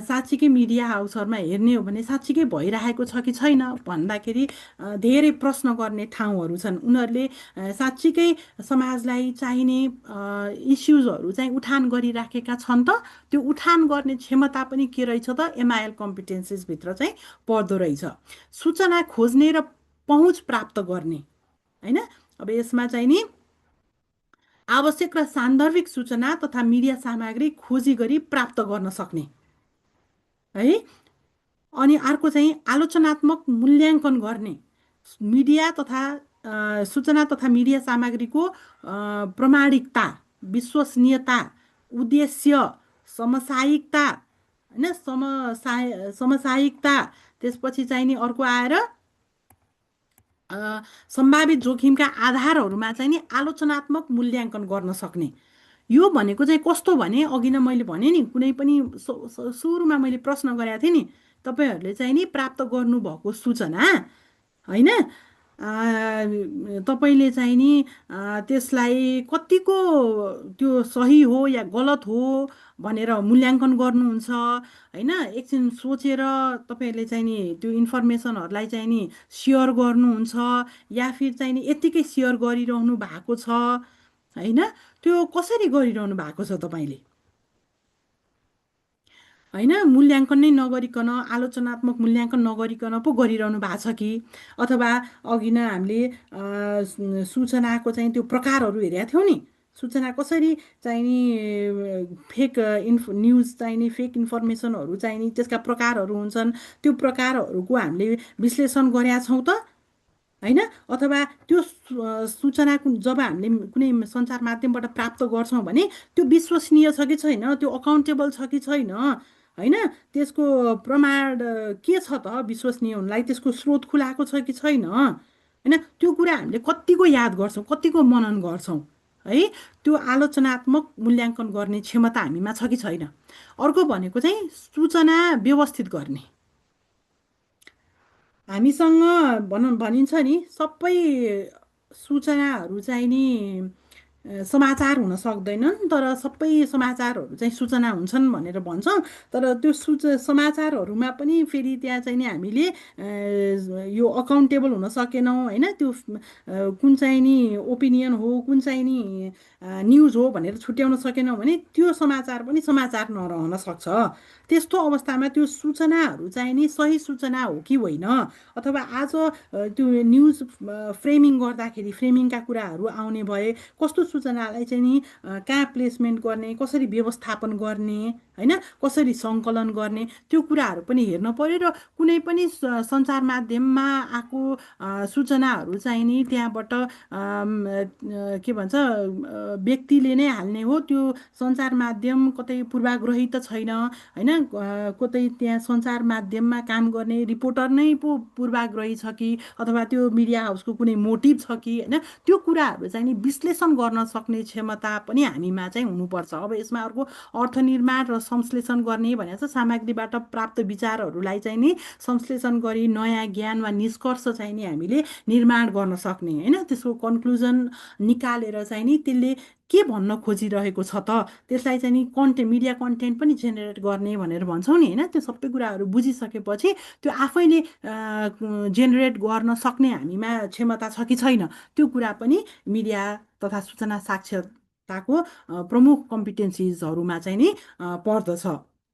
साँच्चीकै मिडिया हाउसहरूमा हेर्ने हो भने साँच्चीकै भइरहेको छ कि छैन भन्दाखेरि धेरै प्रश्न गर्ने ठाउँहरू छन्। उनीहरूले साँच्चीकै समाजलाई चाहिने इस्युजहरू चाहिँ उठान गरिराखेका छन् त, त्यो उठान गर्ने क्षमता पनि के रहेछ त, एमआइएल कम्पिटेन्सिजभित्र चाहिँ पर्दो रहेछ। सूचना खोज्ने र पहुँच प्राप्त गर्ने होइन। अब यसमा चाहिँ नि आवश्यक र सान्दर्भिक सूचना तथा मिडिया सामग्री खोजी गरी प्राप्त गर्न सक्ने है। अनि अर्को चाहिँ आलोचनात्मक मूल्याङ्कन गर्ने मिडिया तथा सूचना तथा मिडिया सामग्रीको प्रमाणिकता, विश्वसनीयता, उद्देश्य, समसायिकता, होइन, समसायिकता। त्यसपछि चाहिँ नि अर्को आएर सम्भावित जोखिमका आधारहरूमा चाहिँ नि आलोचनात्मक मूल्याङ्कन गर्न सक्ने। यो भनेको चाहिँ कस्तो भने, अघि नै मैले भने नि, कुनै पनि सुरुमा मैले प्रश्न गरेको थिएँ नि, तपाईँहरूले चाहिँ नि प्राप्त गर्नुभएको सूचना, होइन, तपाईँले चाहिँ नि त्यसलाई कतिको त्यो सही हो या गलत हो भनेर मूल्याङ्कन गर्नुहुन्छ, होइन। एकछिन सोचेर तपाईँहरूले चाहिँ नि त्यो इन्फर्मेसनहरूलाई चाहिँ नि सेयर गर्नुहुन्छ, या फिर चाहिँ नि यत्तिकै सेयर गरिरहनु भएको छ, होइन। त्यो कसरी गरिरहनु भएको छ तपाईँले, होइन। मूल्याङ्कन नै नगरिकन, आलोचनात्मक मूल्याङ्कन नगरिकन पो गरिरहनु भएको छ कि, अथवा अघि नै हामीले सूचनाको चाहिँ त्यो प्रकारहरू हेरेका थियौँ नि, सूचना कसरी चाहिँ नि फेक न्युज चाहिँ नि फेक इन्फर्मेसनहरू चाहिँ नि त्यसका प्रकारहरू हुन्छन्, त्यो प्रकारहरूको हामीले विश्लेषण गरेका छौँ त, होइन। अथवा त्यो सूचना जब हामीले कुनै सञ्चार माध्यमबाट प्राप्त गर्छौँ भने त्यो विश्वसनीय छ कि छैन, त्यो अकाउन्टेबल छ कि छैन, होइन। त्यसको प्रमाण के छ त विश्वसनीय हुनलाई, त्यसको स्रोत खुलाएको छ कि छैन, होइन। त्यो कुरा हामीले कत्तिको याद गर्छौँ, कत्तिको मनन गर्छौँ, है। त्यो आलोचनात्मक मूल्याङ्कन गर्ने क्षमता हामीमा छ कि छैन। अर्को भनेको चाहिँ सूचना व्यवस्थित गर्ने। हामीसँग भनिन्छ नि सबै सूचनाहरू चाहिँ नि समाचार हुन सक्दैनन्, तर सबै समाचारहरू चाहिँ सूचना हुन्छन् भनेर भन्छौँ। तर त्यो समाचारहरूमा पनि फेरि त्यहाँ चाहिँ नि हामीले यो अकाउन्टेबल हुन सकेनौँ, होइन। त्यो कुन चाहिँ नि ओपिनियन हो, कुन चाहिँ नि न्युज हो भनेर छुट्याउन सकेनौँ भने त्यो समाचार पनि समाचार नरहन सक्छ। त्यस्तो अवस्थामा त्यो सूचनाहरू चाहिँ नि सही सूचना हो कि होइन, अथवा आज त्यो न्युज फ्रेमिङ गर्दाखेरि फ्रेमिङका कुराहरू आउने भए कस्तो सूचनालाई चाहिँ नि कहाँ प्लेसमेन्ट गर्ने, कसरी व्यवस्थापन गर्ने, होइन, कसरी सङ्कलन गर्ने, त्यो कुराहरू पनि हेर्न पर्यो। र कुनै पनि सञ्चार माध्यममा आएको सूचनाहरू चाहिँ नि त्यहाँबाट के भन्छ व्यक्तिले नै हाल्ने हो, त्यो सञ्चार माध्यम कतै पूर्वाग्रही त छैन, होइन। कतै त्यहाँ सञ्चार माध्यममा काम गर्ने रिपोर्टर नै पो पूर्वाग्रही छ कि, अथवा त्यो मिडिया हाउसको कुनै मोटिभ छ कि, होइन। त्यो कुराहरू चाहिँ नि विश्लेषण गर्न सक्ने क्षमता पनि हामीमा चाहिँ हुनुपर्छ। अब यसमा अर्को अर्थनिर्माण र संश्लेषण गर्ने भनेको छ सामग्रीबाट प्राप्त विचारहरूलाई चाहिँ नि संश्लेषण गरी नयाँ ज्ञान वा निष्कर्ष चाहिँ नि हामीले निर्माण गर्न सक्ने, होइन। त्यसको कन्क्लुजन निकालेर चाहिँ नि त्यसले के भन्न खोजिरहेको छ त, त्यसलाई चाहिँ नि मिडिया कन्टेन्ट पनि जेनेरेट गर्ने भनेर भन्छौँ नि, होइन। त्यो सबै कुराहरू बुझिसकेपछि त्यो आफैले जेनेरेट गर्न सक्ने हामीमा क्षमता छ कि छैन, त्यो कुरा पनि मिडिया तथा सूचना साक्षरताको प्रमुख कम्पिटेन्सिजहरूमा चाहिँ नि पर्दछ,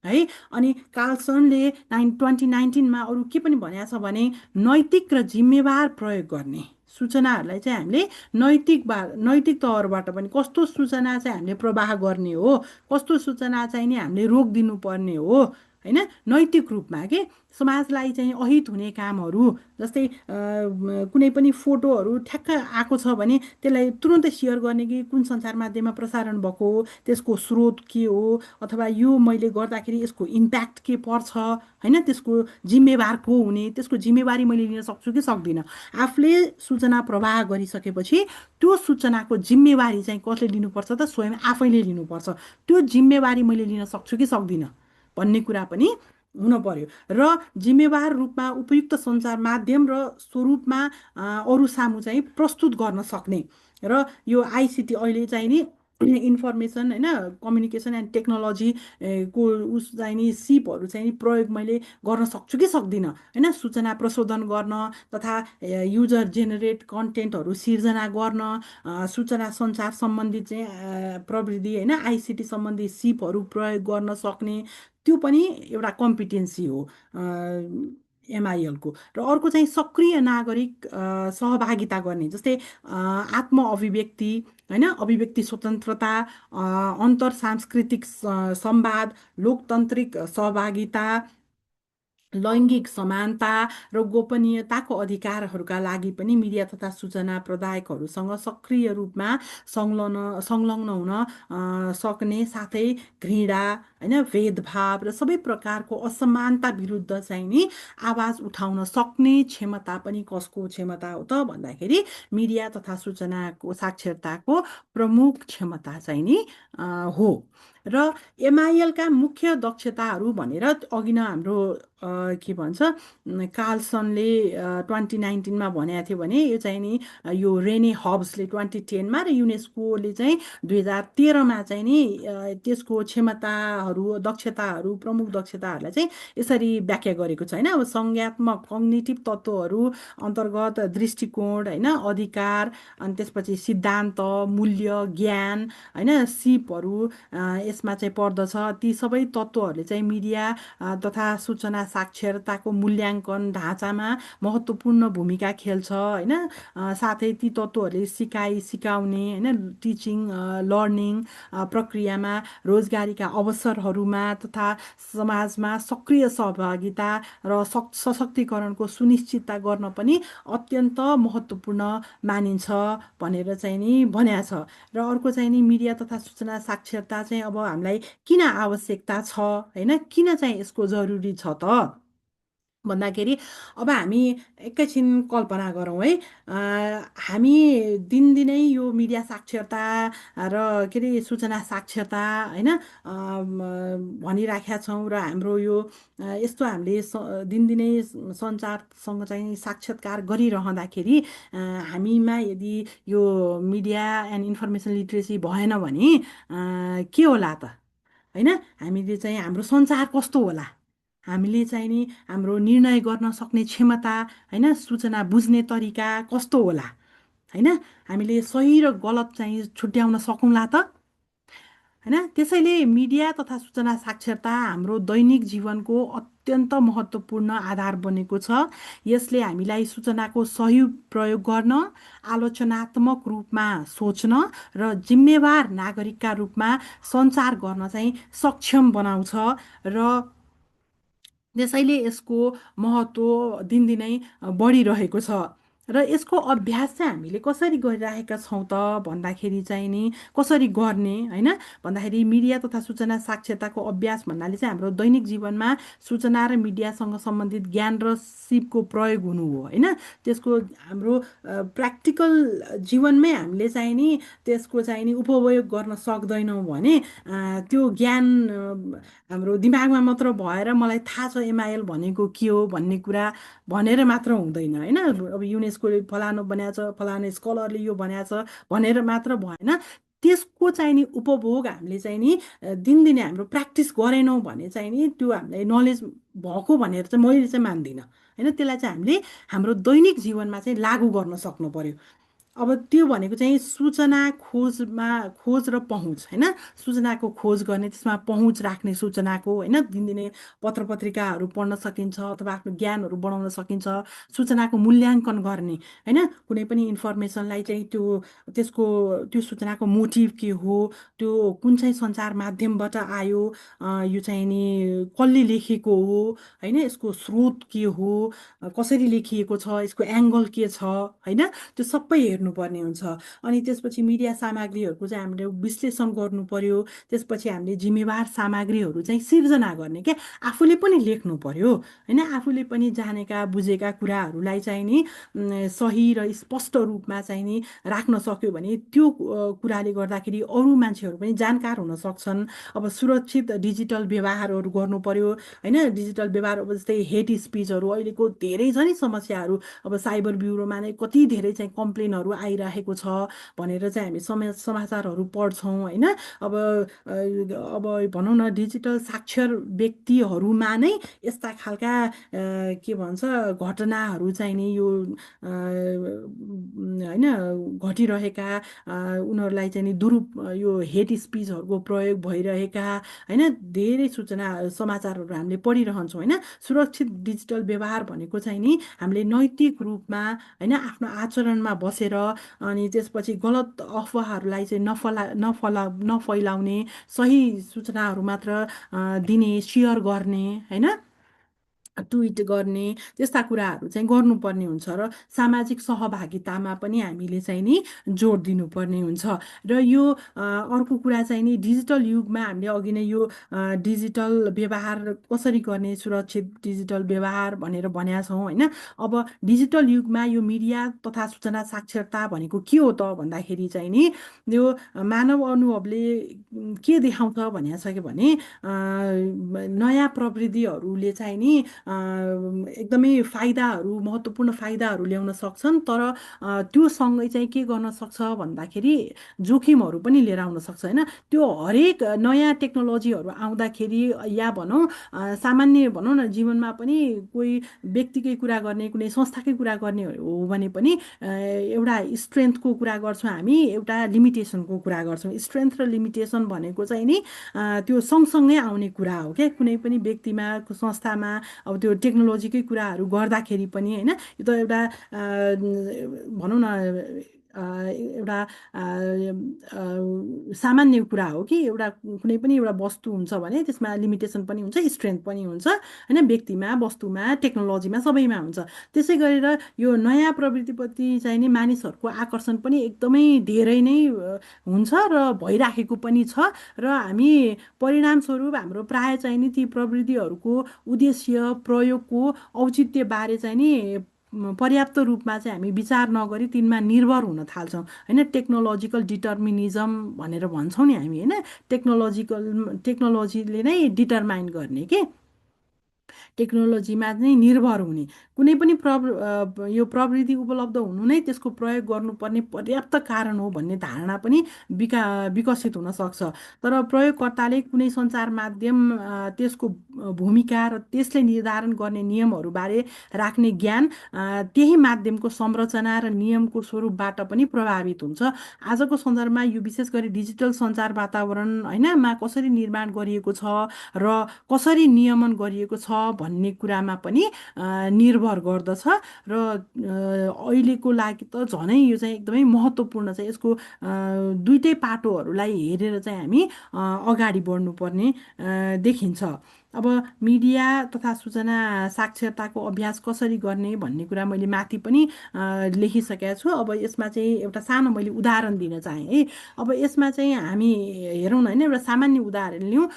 है। अनि कार्लसनले 2019मा अरू के पनि भनेको छ भने नैतिक र जिम्मेवार प्रयोग गर्ने सूचनाहरूलाई चाहिँ हामीले नैतिक तौरबाट पनि कस्तो सूचना चाहिँ हामीले प्रवाह गर्ने हो, कस्तो सूचना चाहिँ नि हामीले रोकिदिनु पर्ने हो, होइन। नैतिक रूपमा के समाजलाई चाहिँ अहित हुने कामहरू, जस्तै कुनै पनि फोटोहरू ठ्याक्क आएको छ भने त्यसलाई तुरुन्तै सेयर गर्ने कि कुन सञ्चार माध्यममा प्रसारण भएको हो, त्यसको स्रोत के हो, अथवा यो मैले गर्दाखेरि यसको इम्प्याक्ट के पर्छ, होइन। त्यसको जिम्मेवार को हुने, त्यसको जिम्मेवारी मैले लिन सक्छु कि सक्दिनँ। आफूले सूचना प्रवाह गरिसकेपछि त्यो सूचनाको जिम्मेवारी चाहिँ कसले लिनुपर्छ त, स्वयं आफैले लिनुपर्छ। त्यो जिम्मेवारी मैले लिन सक्छु कि सक्दिनँ भन्ने कुरा पनि हुन पर्यो। र जिम्मेवार रूपमा उपयुक्त सञ्चार माध्यम र स्वरूपमा अरू सामु चाहिँ प्रस्तुत गर्न सक्ने। र यो आइसिटी अहिले चाहिँ नि इन्फर्मेसन, होइन, कम्युनिकेसन एन्ड टेक्नोलोजी को उस चाहिँ नि सिपहरू चाहिँ नि प्रयोग मैले गर्न सक्छु कि सक्दिनँ, होइन। सूचना प्रशोधन गर्न तथा युजर जेनेरेट कन्टेन्टहरू सिर्जना गर्न, सूचना सञ्चार सम्बन्धी चाहिँ प्रविधि, होइन, आइसिटी सम्बन्धी सिपहरू प्रयोग गर्न सक्ने, त्यो पनि एउटा कम्पिटेन्सी हो एमआइएलको। र अर्को चाहिँ सक्रिय नागरिक सहभागिता गर्ने, जस्तै आत्म अभिव्यक्ति, होइन, अभिव्यक्ति स्वतन्त्रता, अन्तर सांस्कृतिक संवाद, लोकतान्त्रिक सहभागिता, लैङ्गिक समानता र गोपनीयताको अधिकारहरूका लागि पनि मिडिया तथा सूचना प्रदायकहरूसँग सक्रिय रूपमा संलग्न हुन सक्ने, साथै घृणा, होइन, भेदभाव र सबै प्रकारको असमानता विरुद्ध चाहिँ नि आवाज उठाउन सक्ने क्षमता पनि कसको क्षमता हो त भन्दाखेरि मिडिया तथा सूचनाको साक्षरताको प्रमुख क्षमता चाहिँ नि हो। र एमआइएलका मुख्य दक्षताहरू भनेर अघि नै हाम्रो के भन्छ कार्लसनले 2019मा भनेको थियो भने यो चाहिँ नि यो रेने हब्सले 2010मा र युनेस्कोले चाहिँ 2013मा चाहिँ नि त्यसको क्षमताहरू, दक्षताहरू, प्रमुख दक्षताहरूलाई चाहिँ यसरी व्याख्या गरेको छ, होइन। अब संज्ञात्मक कग्निटिभ तत्त्वहरू अन्तर्गत दृष्टिकोण, होइन, अधिकार, अनि त्यसपछि सिद्धान्त, मूल्य, ज्ञान, होइन, सिपहरू यसमा चाहिँ पर्दछ। ती सबै तत्त्वहरूले चाहिँ मिडिया तथा सूचना साक्षरताको मूल्याङ्कन ढाँचामा महत्त्वपूर्ण भूमिका खेल्छ, होइन। साथै ती तत्त्वहरूले सिकाउने, होइन, टिचिङ लर्निङ प्रक्रियामा, रोजगारीका अवसरहरूमा तथा समाजमा सक्रिय सहभागिता र सशक्तिकरणको सुनिश्चितता गर्न पनि अत्यन्त महत्त्वपूर्ण मानिन्छ भनेर चाहिँ नि भनेको छ। र अर्को चाहिँ नि मिडिया तथा सूचना साक्षरता चाहिँ अब हामीलाई किन आवश्यकता छ, होइन, किन चाहिँ यसको जरुरी छ त भन्दाखेरि अब हामी एकैछिन कल्पना गरौँ है। हामी दिनदिनै यो मिडिया साक्षरता र के अरे सूचना साक्षरता, होइन, भनिराखेका छौँ र हाम्रो यो यस्तो हामीले दिनदिनै सञ्चारसँग चाहिँ साक्षात्कार गरिरहँदाखेरि हामीमा यदि यो मिडिया एन्ड इन्फर्मेसन लिट्रेसी भएन भने के होला त, होइन। हामीले चाहिँ हाम्रो सञ्चार कस्तो होला, हामीले चाहिँ नि हाम्रो निर्णय गर्न सक्ने क्षमता, होइन, सूचना बुझ्ने तरिका कस्तो होला, होइन, हामीले सही र गलत चाहिँ छुट्याउन सकौँला त, होइन। त्यसैले मिडिया तथा सूचना साक्षरता हाम्रो दैनिक जीवनको अत्यन्त महत्त्वपूर्ण आधार बनेको छ। यसले हामीलाई सूचनाको सही प्रयोग गर्न, आलोचनात्मक रूपमा सोच्न र जिम्मेवार नागरिकका रूपमा सञ्चार गर्न चाहिँ सक्षम बनाउँछ। र त्यसैले यसको महत्त्व दिनदिनै बढिरहेको छ। र यसको अभ्यास चाहिँ हामीले कसरी गरिरहेका छौँ त भन्दाखेरि चाहिँ नि कसरी गर्ने, होइन, भन्दाखेरि मिडिया तथा सूचना साक्षरताको अभ्यास भन्नाले चाहिँ हाम्रो दैनिक जीवनमा सूचना र मिडियासँग सम्बन्धित ज्ञान र सिपको प्रयोग हुनु हो, होइन। त्यसको हाम्रो प्र्याक्टिकल जीवनमै हामीले चाहिँ नि त्यसको चाहिँ नि उपयोग गर्न सक्दैनौँ भने त्यो ज्ञान हाम्रो दिमागमा मात्र भएर मलाई थाहा छ एमआइएल भनेको के हो भन्ने कुरा भनेर मात्र हुँदैन, होइन। अब युनेस्कोले फलानु बनाएको छ, फलानु स्कलरले यो बनाएको छ भनेर मात्र भएन। त्यसको चाहिँ नि उपभोग हामीले चाहिँ नि दिनदिनै हाम्रो प्र्याक्टिस गरेनौँ भने चाहिँ नि त्यो हामीलाई नलेज भएको भनेर चाहिँ मैले चाहिँ मान्दिनँ, होइन। त्यसलाई चाहिँ हामीले हाम्रो दैनिक जीवनमा चाहिँ लागू गर्न सक्नु पर्यो। अब त्यो भनेको चाहिँ सूचना खोज र पहुँच, होइन। सूचनाको खोज गर्ने, त्यसमा पहुँच राख्ने सूचनाको, होइन। दिनदिनै पत्र पत्रिकाहरू पढ्न सकिन्छ अथवा आफ्नो ज्ञानहरू बढाउन सकिन्छ। सूचनाको मूल्याङ्कन गर्ने, होइन, कुनै पनि इन्फर्मेसनलाई चाहिँ त्यो सूचनाको मोटिभ के हो, त्यो कुन चाहिँ सञ्चार माध्यमबाट आयो, यो चाहिँ नि कसले लेखेको हो, होइन, यसको स्रोत के हो, कसरी लेखिएको छ, यसको एङ्गल के छ, होइन, त्यो सबै हेर्नुपर्ने हुन्छ। अनि त्यसपछि मिडिया सामग्रीहरूको चाहिँ हामीले विश्लेषण गर्नु पर्यो। त्यसपछि हामीले जिम्मेवार सामग्रीहरू चाहिँ सिर्जना गर्ने क्या, आफूले पनि लेख्नु पर्यो, होइन। आफूले पनि जानेका बुझेका कुराहरूलाई चाहिँ नि सही र स्पष्ट रूपमा चाहिँ नि राख्न सक्यो भने त्यो कुराले गर्दाखेरि अरू मान्छेहरू पनि जानकार हुन सक्छन्। अब सुरक्षित डिजिटल व्यवहारहरू गर्नु पर्यो, होइन। डिजिटल व्यवहार अब जस्तै हेट स्पिचहरू अहिलेको धेरै छ नि समस्याहरू। अब साइबर ब्युरोमा नै कति धेरै चाहिँ कम्प्लेनहरू आइरहेको छ भनेर चाहिँ हामी समाचारहरू पढ्छौँ, होइन। अब भनौँ न डिजिटल साक्षर व्यक्तिहरूमा नै यस्ता खालका के भन्छ घटनाहरू चाहिँ नि यो होइन घटिरहेका, उनीहरूलाई चाहिँ नि यो हेट स्पिचहरूको प्रयोग भइरहेका, होइन, धेरै सूचना समाचारहरू हामीले पढिरहन्छौँ, होइन। सुरक्षित डिजिटल व्यवहार भनेको चाहिँ नि हामीले नैतिक रूपमा, होइन, आफ्नो आचरणमा बसेर अनि त्यसपछि गलत अफवाहहरूलाई चाहिँ नफैलाउने, सही सूचनाहरू मात्र दिने, सेयर गर्ने, होइन। ट्विट गर्ने त्यस्ता कुराहरू चाहिँ गर्नुपर्ने हुन्छ र सामाजिक सहभागितामा पनि हामीले चाहिँ नि जोड दिनुपर्ने हुन्छ र यो अर्को कुरा चाहिँ नि डिजिटल युगमा हामीले अघि नै यो डिजिटल व्यवहार कसरी गर्ने सुरक्षित डिजिटल व्यवहार भनेर भनेका छौँ होइन। अब डिजिटल युगमा यो मिडिया तथा सूचना साक्षरता भनेको के हो त भन्दाखेरि चाहिँ नि यो मानव अनुभवले के देखाउँछ भनेको छ कि भने नयाँ प्रविधिहरूले चाहिँ नि एकदमै फाइदाहरू महत्त्वपूर्ण फाइदाहरू ल्याउन सक्छन् तर त्यो सँगै चाहिँ के गर्न सक्छ भन्दाखेरि जोखिमहरू पनि लिएर आउन सक्छ होइन। त्यो हरेक नयाँ टेक्नोलोजीहरू आउँदाखेरि या भनौँ सामान्य भनौँ न जीवनमा पनि कोही व्यक्तिकै कुरा गर्ने कुनै संस्थाकै कुरा गर्ने हो भने पनि एउटा स्ट्रेन्थको कुरा गर्छौँ हामी एउटा लिमिटेसनको कुरा गर्छौँ। स्ट्रेन्थ र लिमिटेसन भनेको चाहिँ नि त्यो सँगसँगै आउने कुरा हो क्या कुनै पनि व्यक्तिमा संस्थामा। अब त्यो टेक्नोलोजीकै कुराहरू गर्दाखेरि पनि होइन यो त एउटा भनौँ न एउटा सामान्य कुरा हो कि एउटा कुनै पनि एउटा वस्तु हुन्छ भने त्यसमा लिमिटेसन पनि हुन्छ स्ट्रेन्थ पनि हुन्छ होइन व्यक्तिमा वस्तुमा टेक्नोलोजीमा सबैमा हुन्छ। त्यसै गरेर यो नयाँ प्रवृत्तिप्रति चाहिँ नि मानिसहरूको आकर्षण पनि एकदमै धेरै नै हुन्छ र भइराखेको पनि छ र हामी परिणामस्वरूप हाम्रो प्राय चाहिँ नि ती प्रविधिहरूको उद्देश्य प्रयोगको औचित्यबारे चाहिँ नि पर्याप्त रूपमा चाहिँ हामी विचार नगरी तिनमा निर्भर हुन थाल्छौँ होइन। टेक्नोलोजिकल डिटर्मिनिजम भनेर भन्छौँ नि हामी होइन। टेक्नोलोजीले नै डिटरमाइन गर्ने के टेक्नोलोजीमा नै निर्भर हुने कुनै पनि यो प्रविधि उपलब्ध हुनु नै त्यसको प्रयोग गर्नुपर्ने पर्याप्त कारण हो भन्ने धारणा पनि विकसित हुन सक्छ। तर प्रयोगकर्ताले कुनै सञ्चार माध्यम त्यसको भूमिका र त्यसले निर्धारण गर्ने नियमहरूबारे राख्ने ज्ञान त्यही माध्यमको संरचना र नियमको स्वरूपबाट पनि प्रभावित हुन्छ। आजको सन्दर्भमा यो विशेष गरी डिजिटल सञ्चार वातावरण होइन मा कसरी निर्माण गरिएको छ र कसरी नियमन गरिएको छ भन्ने कुरामा पनि निर्भर गर्दछ र अहिलेको लागि त झनै यो चाहिँ एकदमै महत्त्वपूर्ण छ। यसको दुइटै पाटोहरूलाई हेरेर चाहिँ हामी अगाडि बढ्नुपर्ने देखिन्छ। अब मिडिया तथा सूचना साक्षरताको अभ्यास कसरी गर्ने भन्ने कुरा मैले माथि पनि लेखिसकेका छु। अब यसमा चाहिँ एउटा सानो मैले उदाहरण दिन चाहेँ है। अब यसमा चाहिँ हामी हेरौँ न होइन एउटा सामान्य उदाहरण लिउँ।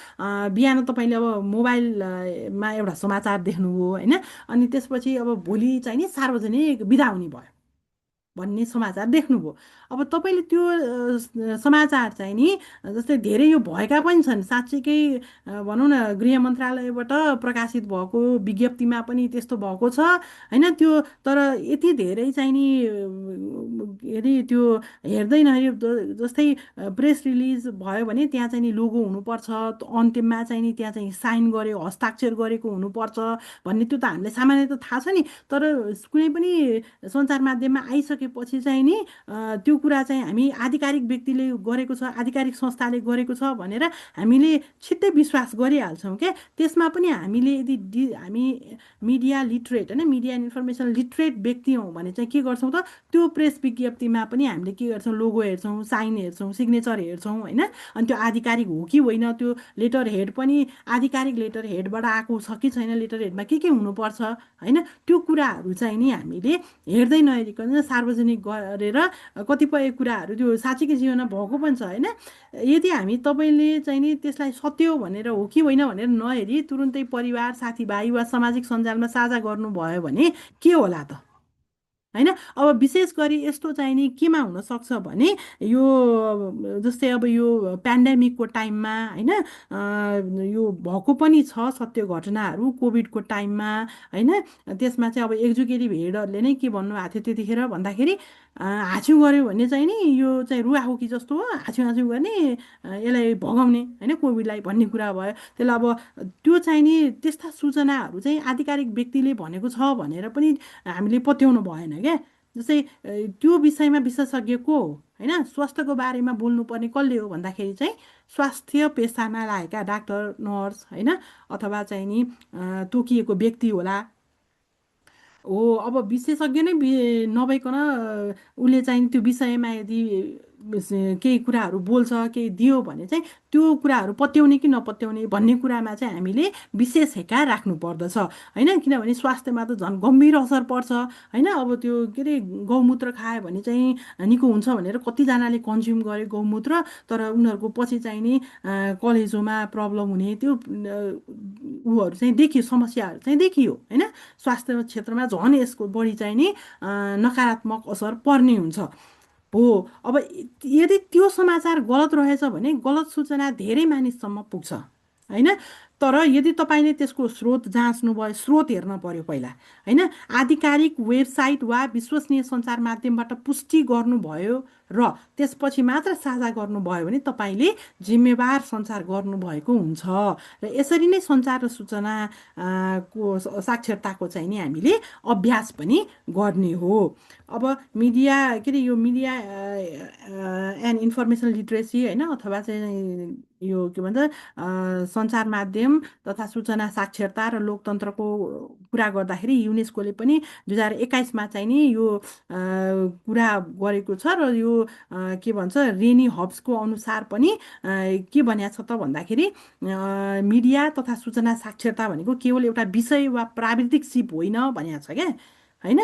बिहान तपाईँले अब मोबाइलमा एउटा समाचार देख्नुभयो होइन अनि त्यसपछि अब भोलि चाहिँ नि सार्वजनिक बिदा हुने भयो भन्ने समाचार देख्नुभयो। अब तपाईँले त्यो समाचार चाहिँ नि जस्तै धेरै यो भएका पनि छन् साँच्चीकै भनौँ न गृह मन्त्रालयबाट प्रकाशित भएको विज्ञप्तिमा पनि त्यस्तो भएको छ होइन। त्यो तर यति धेरै चाहिँ नि यदि त्यो हेर्दैन जस्तै प्रेस रिलिज भयो भने त्यहाँ चाहिँ नि लोगो हुनुपर्छ अन्त्यमा चाहिँ नि त्यहाँ चाहिँ साइन गरेको हस्ताक्षर गरेको हुनुपर्छ भन्ने त्यो त हामीलाई सामान्य त थाहा छ नि। तर कुनै पनि सञ्चार माध्यममा आइसकेपछि चाहिँ नि त्यो कुरा चाहिँ हामी आधिकारिक व्यक्तिले गरेको छ आधिकारिक संस्थाले गरेको छ भनेर हामीले छिट्टै विश्वास गरिहाल्छौँ क्या। त्यसमा पनि हामीले यदि हामी मिडिया लिटरेट होइन मिडिया एन्ड इन्फर्मेसन लिटरेट व्यक्ति हौँ भने चाहिँ के गर्छौँ त त्यो प्रेस विज्ञप्तिमा पनि हामीले के गर्छौँ लोगो हेर्छौँ साइन हेर्छौँ सिग्नेचर हेर्छौँ होइन। अनि त्यो आधिकारिक हो कि होइन त्यो लेटर हेड पनि आधिकारिक लेटर हेडबाट आएको छ कि छैन लेटर हेडमा के हुनुपर्छ होइन त्यो कुराहरू चाहिँ नि हामीले हेर्दै नहेरिकन सार्वजनिक गरेर कतिपय कुराहरू त्यो साँच्चीकै जीवनमा भएको पनि छ होइन। यदि हामी तपाईँले चाहिँ नि त्यसलाई सत्य हो भनेर हो कि होइन भनेर नहेरी तुरुन्तै परिवार साथीभाइ वा सामाजिक सञ्जालमा साझा गर्नुभयो भने के होला त होइन। अब विशेष गरी यस्तो चाहिँ नि केमा हुनसक्छ भने यो जस्तै अब यो पेन्डेमिकको टाइममा होइन यो भएको पनि छ सत्य घटनाहरू कोभिडको टाइममा होइन। त्यसमा चाहिँ अब एक्जिक्युटिभ हेडहरूले नै के भन्नुभएको थियो त्यतिखेर भन्दाखेरि हाँस्यौँ गऱ्यो भने चाहिँ नि यो चाहिँ रुवाखोकी जस्तो हो हाँस्यौँ हाँस्यौँ गर्ने यसलाई भगाउने होइन कोभिडलाई भन्ने कुरा भयो। त्यसलाई अब त्यो चाहिँ नि त्यस्ता सूचनाहरू चाहिँ आधिकारिक व्यक्तिले भनेको छ भनेर पनि हामीले पत्याउनु भएन क्या। जस्तै त्यो विषयमा विशेषज्ञ को हो होइन स्वास्थ्यको बारेमा बोल्नुपर्ने कसले हो भन्दाखेरि चाहिँ स्वास्थ्य पेसामा लागेका डाक्टर नर्स होइन अथवा चाहिँ नि तोकिएको व्यक्ति होला हो। अब विशेषज्ञ नै नभइकन उसले चाहिँ त्यो विषयमा यदि केही कुराहरू बोल्छ, केही दियो भने चाहिँ त्यो कुराहरू पत्याउने कि नपत्याउने भन्ने कुरामा चाहिँ हामीले विशेष हेकार राख्नु पर्दछ होइन। किनभने स्वास्थ्यमा त झन् गम्भीर असर पर्छ होइन। अब त्यो के अरे गौमूत्र खायो भने चाहिँ निको हुन्छ भनेर कतिजनाले कन्ज्युम गरे गौमूत्र, तर उनीहरूको पछि चाहिँ नि कलेजोमा प्रब्लम हुने त्यो उहरू चाहिँ देखियो, समस्याहरू चाहिँ देखियो होइन। स्वास्थ्य क्षेत्रमा झन् यसको बढी चाहिँ नि नकारात्मक असर पर्ने हुन्छ हो। अब यदि त्यो समाचार गलत रहेछ भने गलत सूचना धेरै मानिससम्म पुग्छ होइन। तर यदि तपाईँले त्यसको स्रोत जाँच्नु भयो, स्रोत हेर्न पर्यो पहिला होइन। आधिकारिक वेबसाइट वा विश्वसनीय सञ्चार माध्यमबाट पुष्टि गर्नुभयो र त्यसपछि मात्र साझा गर्नुभयो भने तपाईँले जिम्मेवार सञ्चार गर्नुभएको हुन्छ। र यसरी नै सञ्चार र सूचना को साक्षरताको चाहिँ नि हामीले अभ्यास पनि गर्ने हो। अब मिडिया के अरे यो मिडिया एन्ड इन्फर्मेसन लिट्रेसी होइन, अथवा चाहिँ यो के भन्छ सञ्चार माध्यम तथा सूचना साक्षरता र लोकतन्त्रको कुरा गर्दाखेरि युनेस्कोले पनि 2021मा चाहिँ नि यो कुरा गरेको छ। र यो के भन्छ रेनी हब्सको अनुसार पनि के भनिएको छ त भन्दाखेरि मिडिया तथा सूचना साक्षरता भनेको केवल एउटा विषय वा प्राविधिक सिप होइन भनिएको छ क्या होइन।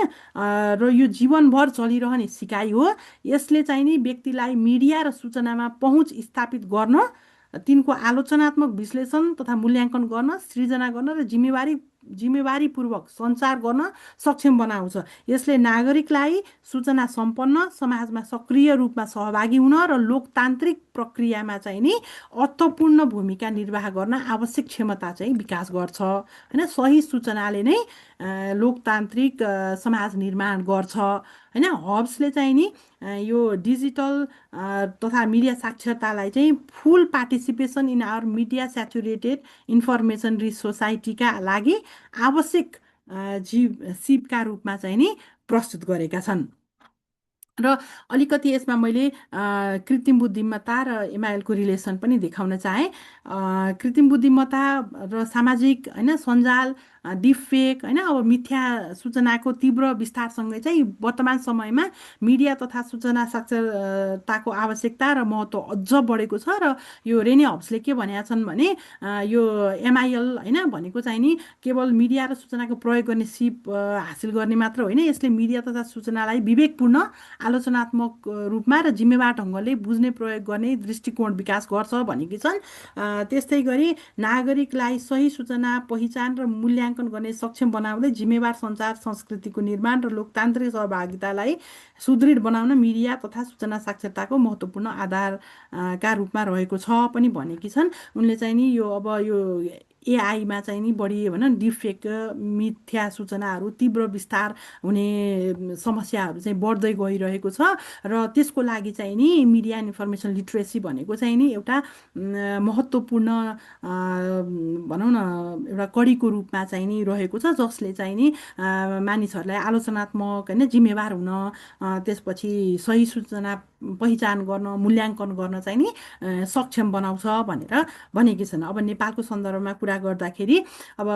र यो जीवनभर चलिरहने सिकाइ हो। यसले चाहिँ नि व्यक्तिलाई मिडिया र सूचनामा पहुँच स्थापित गर्न, तिनको आलोचनात्मक विश्लेषण तथा मूल्याङ्कन गर्न, सृजना गर्न र जिम्मेवारीपूर्वक सञ्चार गर्न सक्षम बनाउँछ। यसले नागरिकलाई सूचना सम्पन्न समाजमा सक्रिय रूपमा सहभागी हुन र लोकतान्त्रिक प्रक्रियामा चाहिँ नि अर्थपूर्ण भूमिका निर्वाह गर्न आवश्यक क्षमता चाहिँ विकास गर्छ होइन। सही सूचनाले नै लोकतान्त्रिक समाज निर्माण गर्छ होइन। हब्सले चाहिँ नि यो डिजिटल तथा मिडिया साक्षरतालाई चाहिँ full participation in our media saturated information rich सोसाइटीका लागि आवश्यक सिपका रूपमा चाहिँ नि प्रस्तुत गरेका छन्। र अलिकति यसमा मैले कृत्रिम बुद्धिमत्ता र एमआइएलको रिलेसन पनि देखाउन चाहेँ। कृत्रिम बुद्धिमत्ता र सामाजिक होइन सञ्जाल डिफेक होइन, अब मिथ्या सूचनाको तीव्र विस्तारसँगै चाहिँ वर्तमान समयमा मिडिया तथा सूचना साक्षरताको आवश्यकता र महत्त्व अझ बढेको छ। र यो रेनी हब्सले के भनेका छन् भने यो एमआइएल होइन भनेको चाहिँ नि केवल मिडिया र सूचनाको प्रयोग गर्ने सिप हासिल गर्ने मात्र होइन, यसले मिडिया तथा सूचनालाई विवेकपूर्ण, आलोचनात्मक रूपमा र जिम्मेवार ढङ्गले बुझ्ने प्रयोग गर्ने दृष्टिकोण विकास गर्छ भनेकी छन्। त्यस्तै गरी नागरिकलाई सही सूचना पहिचान र मूल्याङ्कन गर्ने सक्षम बनाउँदै जिम्मेवार सञ्चार संस्कृतिको निर्माण र लोकतान्त्रिक सहभागितालाई सुदृढ बनाउन मिडिया तथा सूचना साक्षरताको महत्त्वपूर्ण आधार का रूपमा रहेको छ पनि भनेकी छन् उनले चाहिँ नि। यो अब यो एआईमा चाहिँ नि बढी भनौँ डिफेक, मिथ्या सूचनाहरू तीव्र विस्तार हुने समस्याहरू चाहिँ बढ्दै गइरहेको छ। र त्यसको लागि चाहिँ नि मिडिया एन्ड इन्फर्मेसन लिट्रेसी भनेको चाहिँ नि एउटा महत्त्वपूर्ण भनौँ न एउटा कडीको रूपमा चाहिँ नि रहेको छ, जसले चाहिँ नि मानिसहरूलाई आलोचनात्मक होइन जिम्मेवार हुन, त्यसपछि सही सूचना पहिचान गर्न, मूल्याङ्कन गर्न चाहिँ नि सक्षम बनाउँछ भनेर भनेकी छन्। अब नेपालको सन्दर्भमा कुरा गर्दाखेरि अब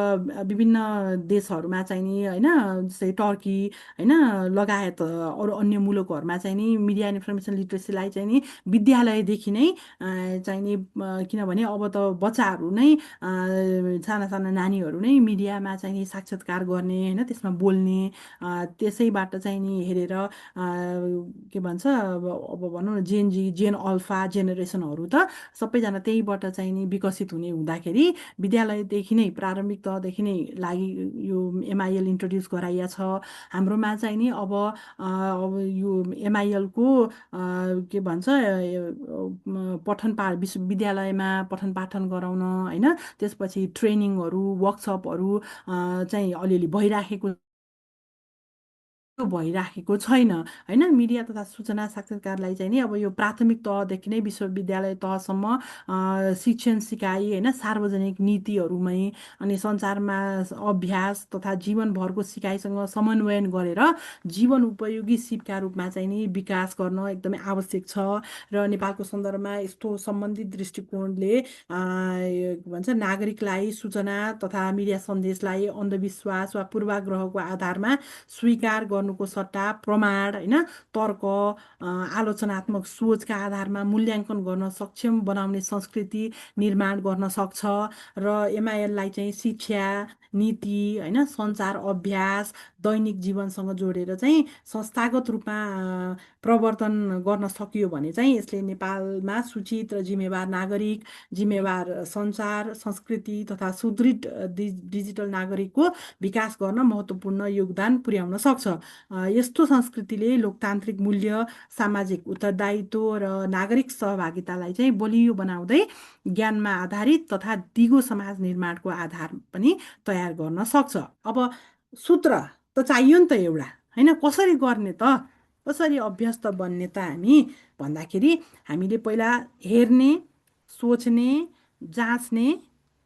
विभिन्न देशहरूमा चाहिँ नि होइन, जस्तै टर्की होइन लगायत अरू अन्य मुलुकहरूमा चाहिँ नि मिडिया इन्फर्मेसन लिट्रेसीलाई चाहिँ नि विद्यालयदेखि नै चाहिँ नि, किनभने अब त बच्चाहरू नै साना साना नानीहरू नै मिडियामा चाहिँ नि साक्षात्कार गर्ने होइन, त्यसमा बोल्ने, त्यसैबाट चाहिँ नि हेरेर के भन्छ अब भनौँ न जेन अल्फा जेनेरेसनहरू त सबैजना त्यहीबाट चाहिँ नि विकसित हुने हुँदाखेरि विद्यालयदेखि नै प्रारम्भिक तहदेखि नै लागि यो एमआइएल इन्ट्रोड्युस गराइया छ हाम्रोमा चाहिँ नि। अब यो एमआइएलको के भन्छ विश्वविद्यालयमा पठन पाठन गराउन होइन, त्यसपछि ट्रेनिङहरू वर्कसपहरू चाहिँ अलिअलि भइराखेको छैन होइन। मिडिया तथा सूचना साक्षरकारलाई चाहिँ नि अब यो प्राथमिक तहदेखि नै विश्वविद्यालय तहसम्म शिक्षण सिकाइ होइन, सार्वजनिक नीतिहरूमै अनि सञ्चारमा अभ्यास तथा जीवनभरको सिकाइसँग समन्वयन गरेर जीवन उपयोगी सिपका रूपमा चाहिँ नि विकास गर्न एकदमै आवश्यक छ। र नेपालको सन्दर्भमा यस्तो सम्बन्धित दृष्टिकोणले के भन्छ नागरिकलाई सूचना तथा मिडिया सन्देशलाई अन्धविश्वास वा पूर्वाग्रहको आधारमा स्वीकार गर्नु गर्नुको सट्टा प्रमाण होइन तर्क आलोचनात्मक सोचका आधारमा मूल्याङ्कन गर्न सक्षम बनाउने संस्कृति निर्माण गर्न सक्छ र एमआइएललाई चाहिँ शिक्षा नीति होइन सञ्चार अभ्यास दैनिक जीवनसँग जोडेर चाहिँ संस्थागत रूपमा प्रवर्तन गर्न सकियो भने चाहिँ यसले नेपालमा सूचित र जिम्मेवार नागरिक जिम्मेवार सञ्चार संस्कृति तथा सुदृढ डिजिटल नागरिकको विकास गर्न महत्त्वपूर्ण योगदान पुर्याउन सक्छ। यस्तो संस्कृतिले लोकतान्त्रिक मूल्य सामाजिक उत्तरदायित्व र नागरिक सहभागितालाई चाहिँ बलियो बनाउँदै ज्ञानमा आधारित तथा दिगो समाज निर्माणको आधार पनि तयार गर्न सक्छ। अब सूत्र त चाहियो नि त एउटा होइन कसरी गर्ने त कसरी अभ्यस्त बन्ने त हामी भन्दाखेरि हामीले पहिला हेर्ने सोच्ने जाँच्ने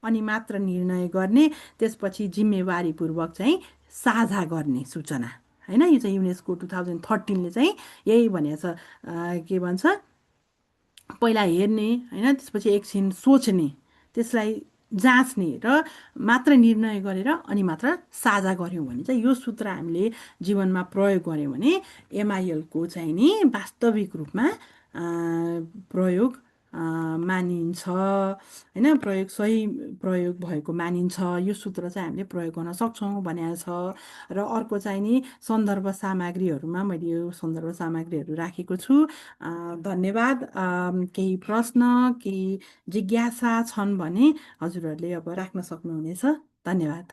अनि मात्र निर्णय गर्ने त्यसपछि जिम्मेवारीपूर्वक चाहिँ साझा गर्ने सूचना होइन यो चाहिँ युनेस्को 2013ले चाहिँ यही भनेको छ के भन्छ पहिला हेर्ने होइन त्यसपछि एकछिन सोच्ने त्यसलाई जाँच्ने र मात्र निर्णय गरेर अनि मात्र साझा गऱ्यौँ भने चाहिँ यो सूत्र हामीले जीवनमा प्रयोग गऱ्यौँ भने एमआइएलको चाहिँ नि वास्तविक रूपमा प्रयोग मानिन्छ होइन प्रयोग सही प्रयोग भएको मानिन्छ यो सूत्र चाहिँ हामीले प्रयोग गर्न सक्छौँ भनेको छ। र अर्को चाहिँ नि सन्दर्भ सामग्रीहरूमा मैले यो सन्दर्भ सामग्रीहरू राखेको छु। धन्यवाद। केही प्रश्न केही जिज्ञासा छन् भने हजुरहरूले अब राख्न सक्नुहुनेछ। धन्यवाद।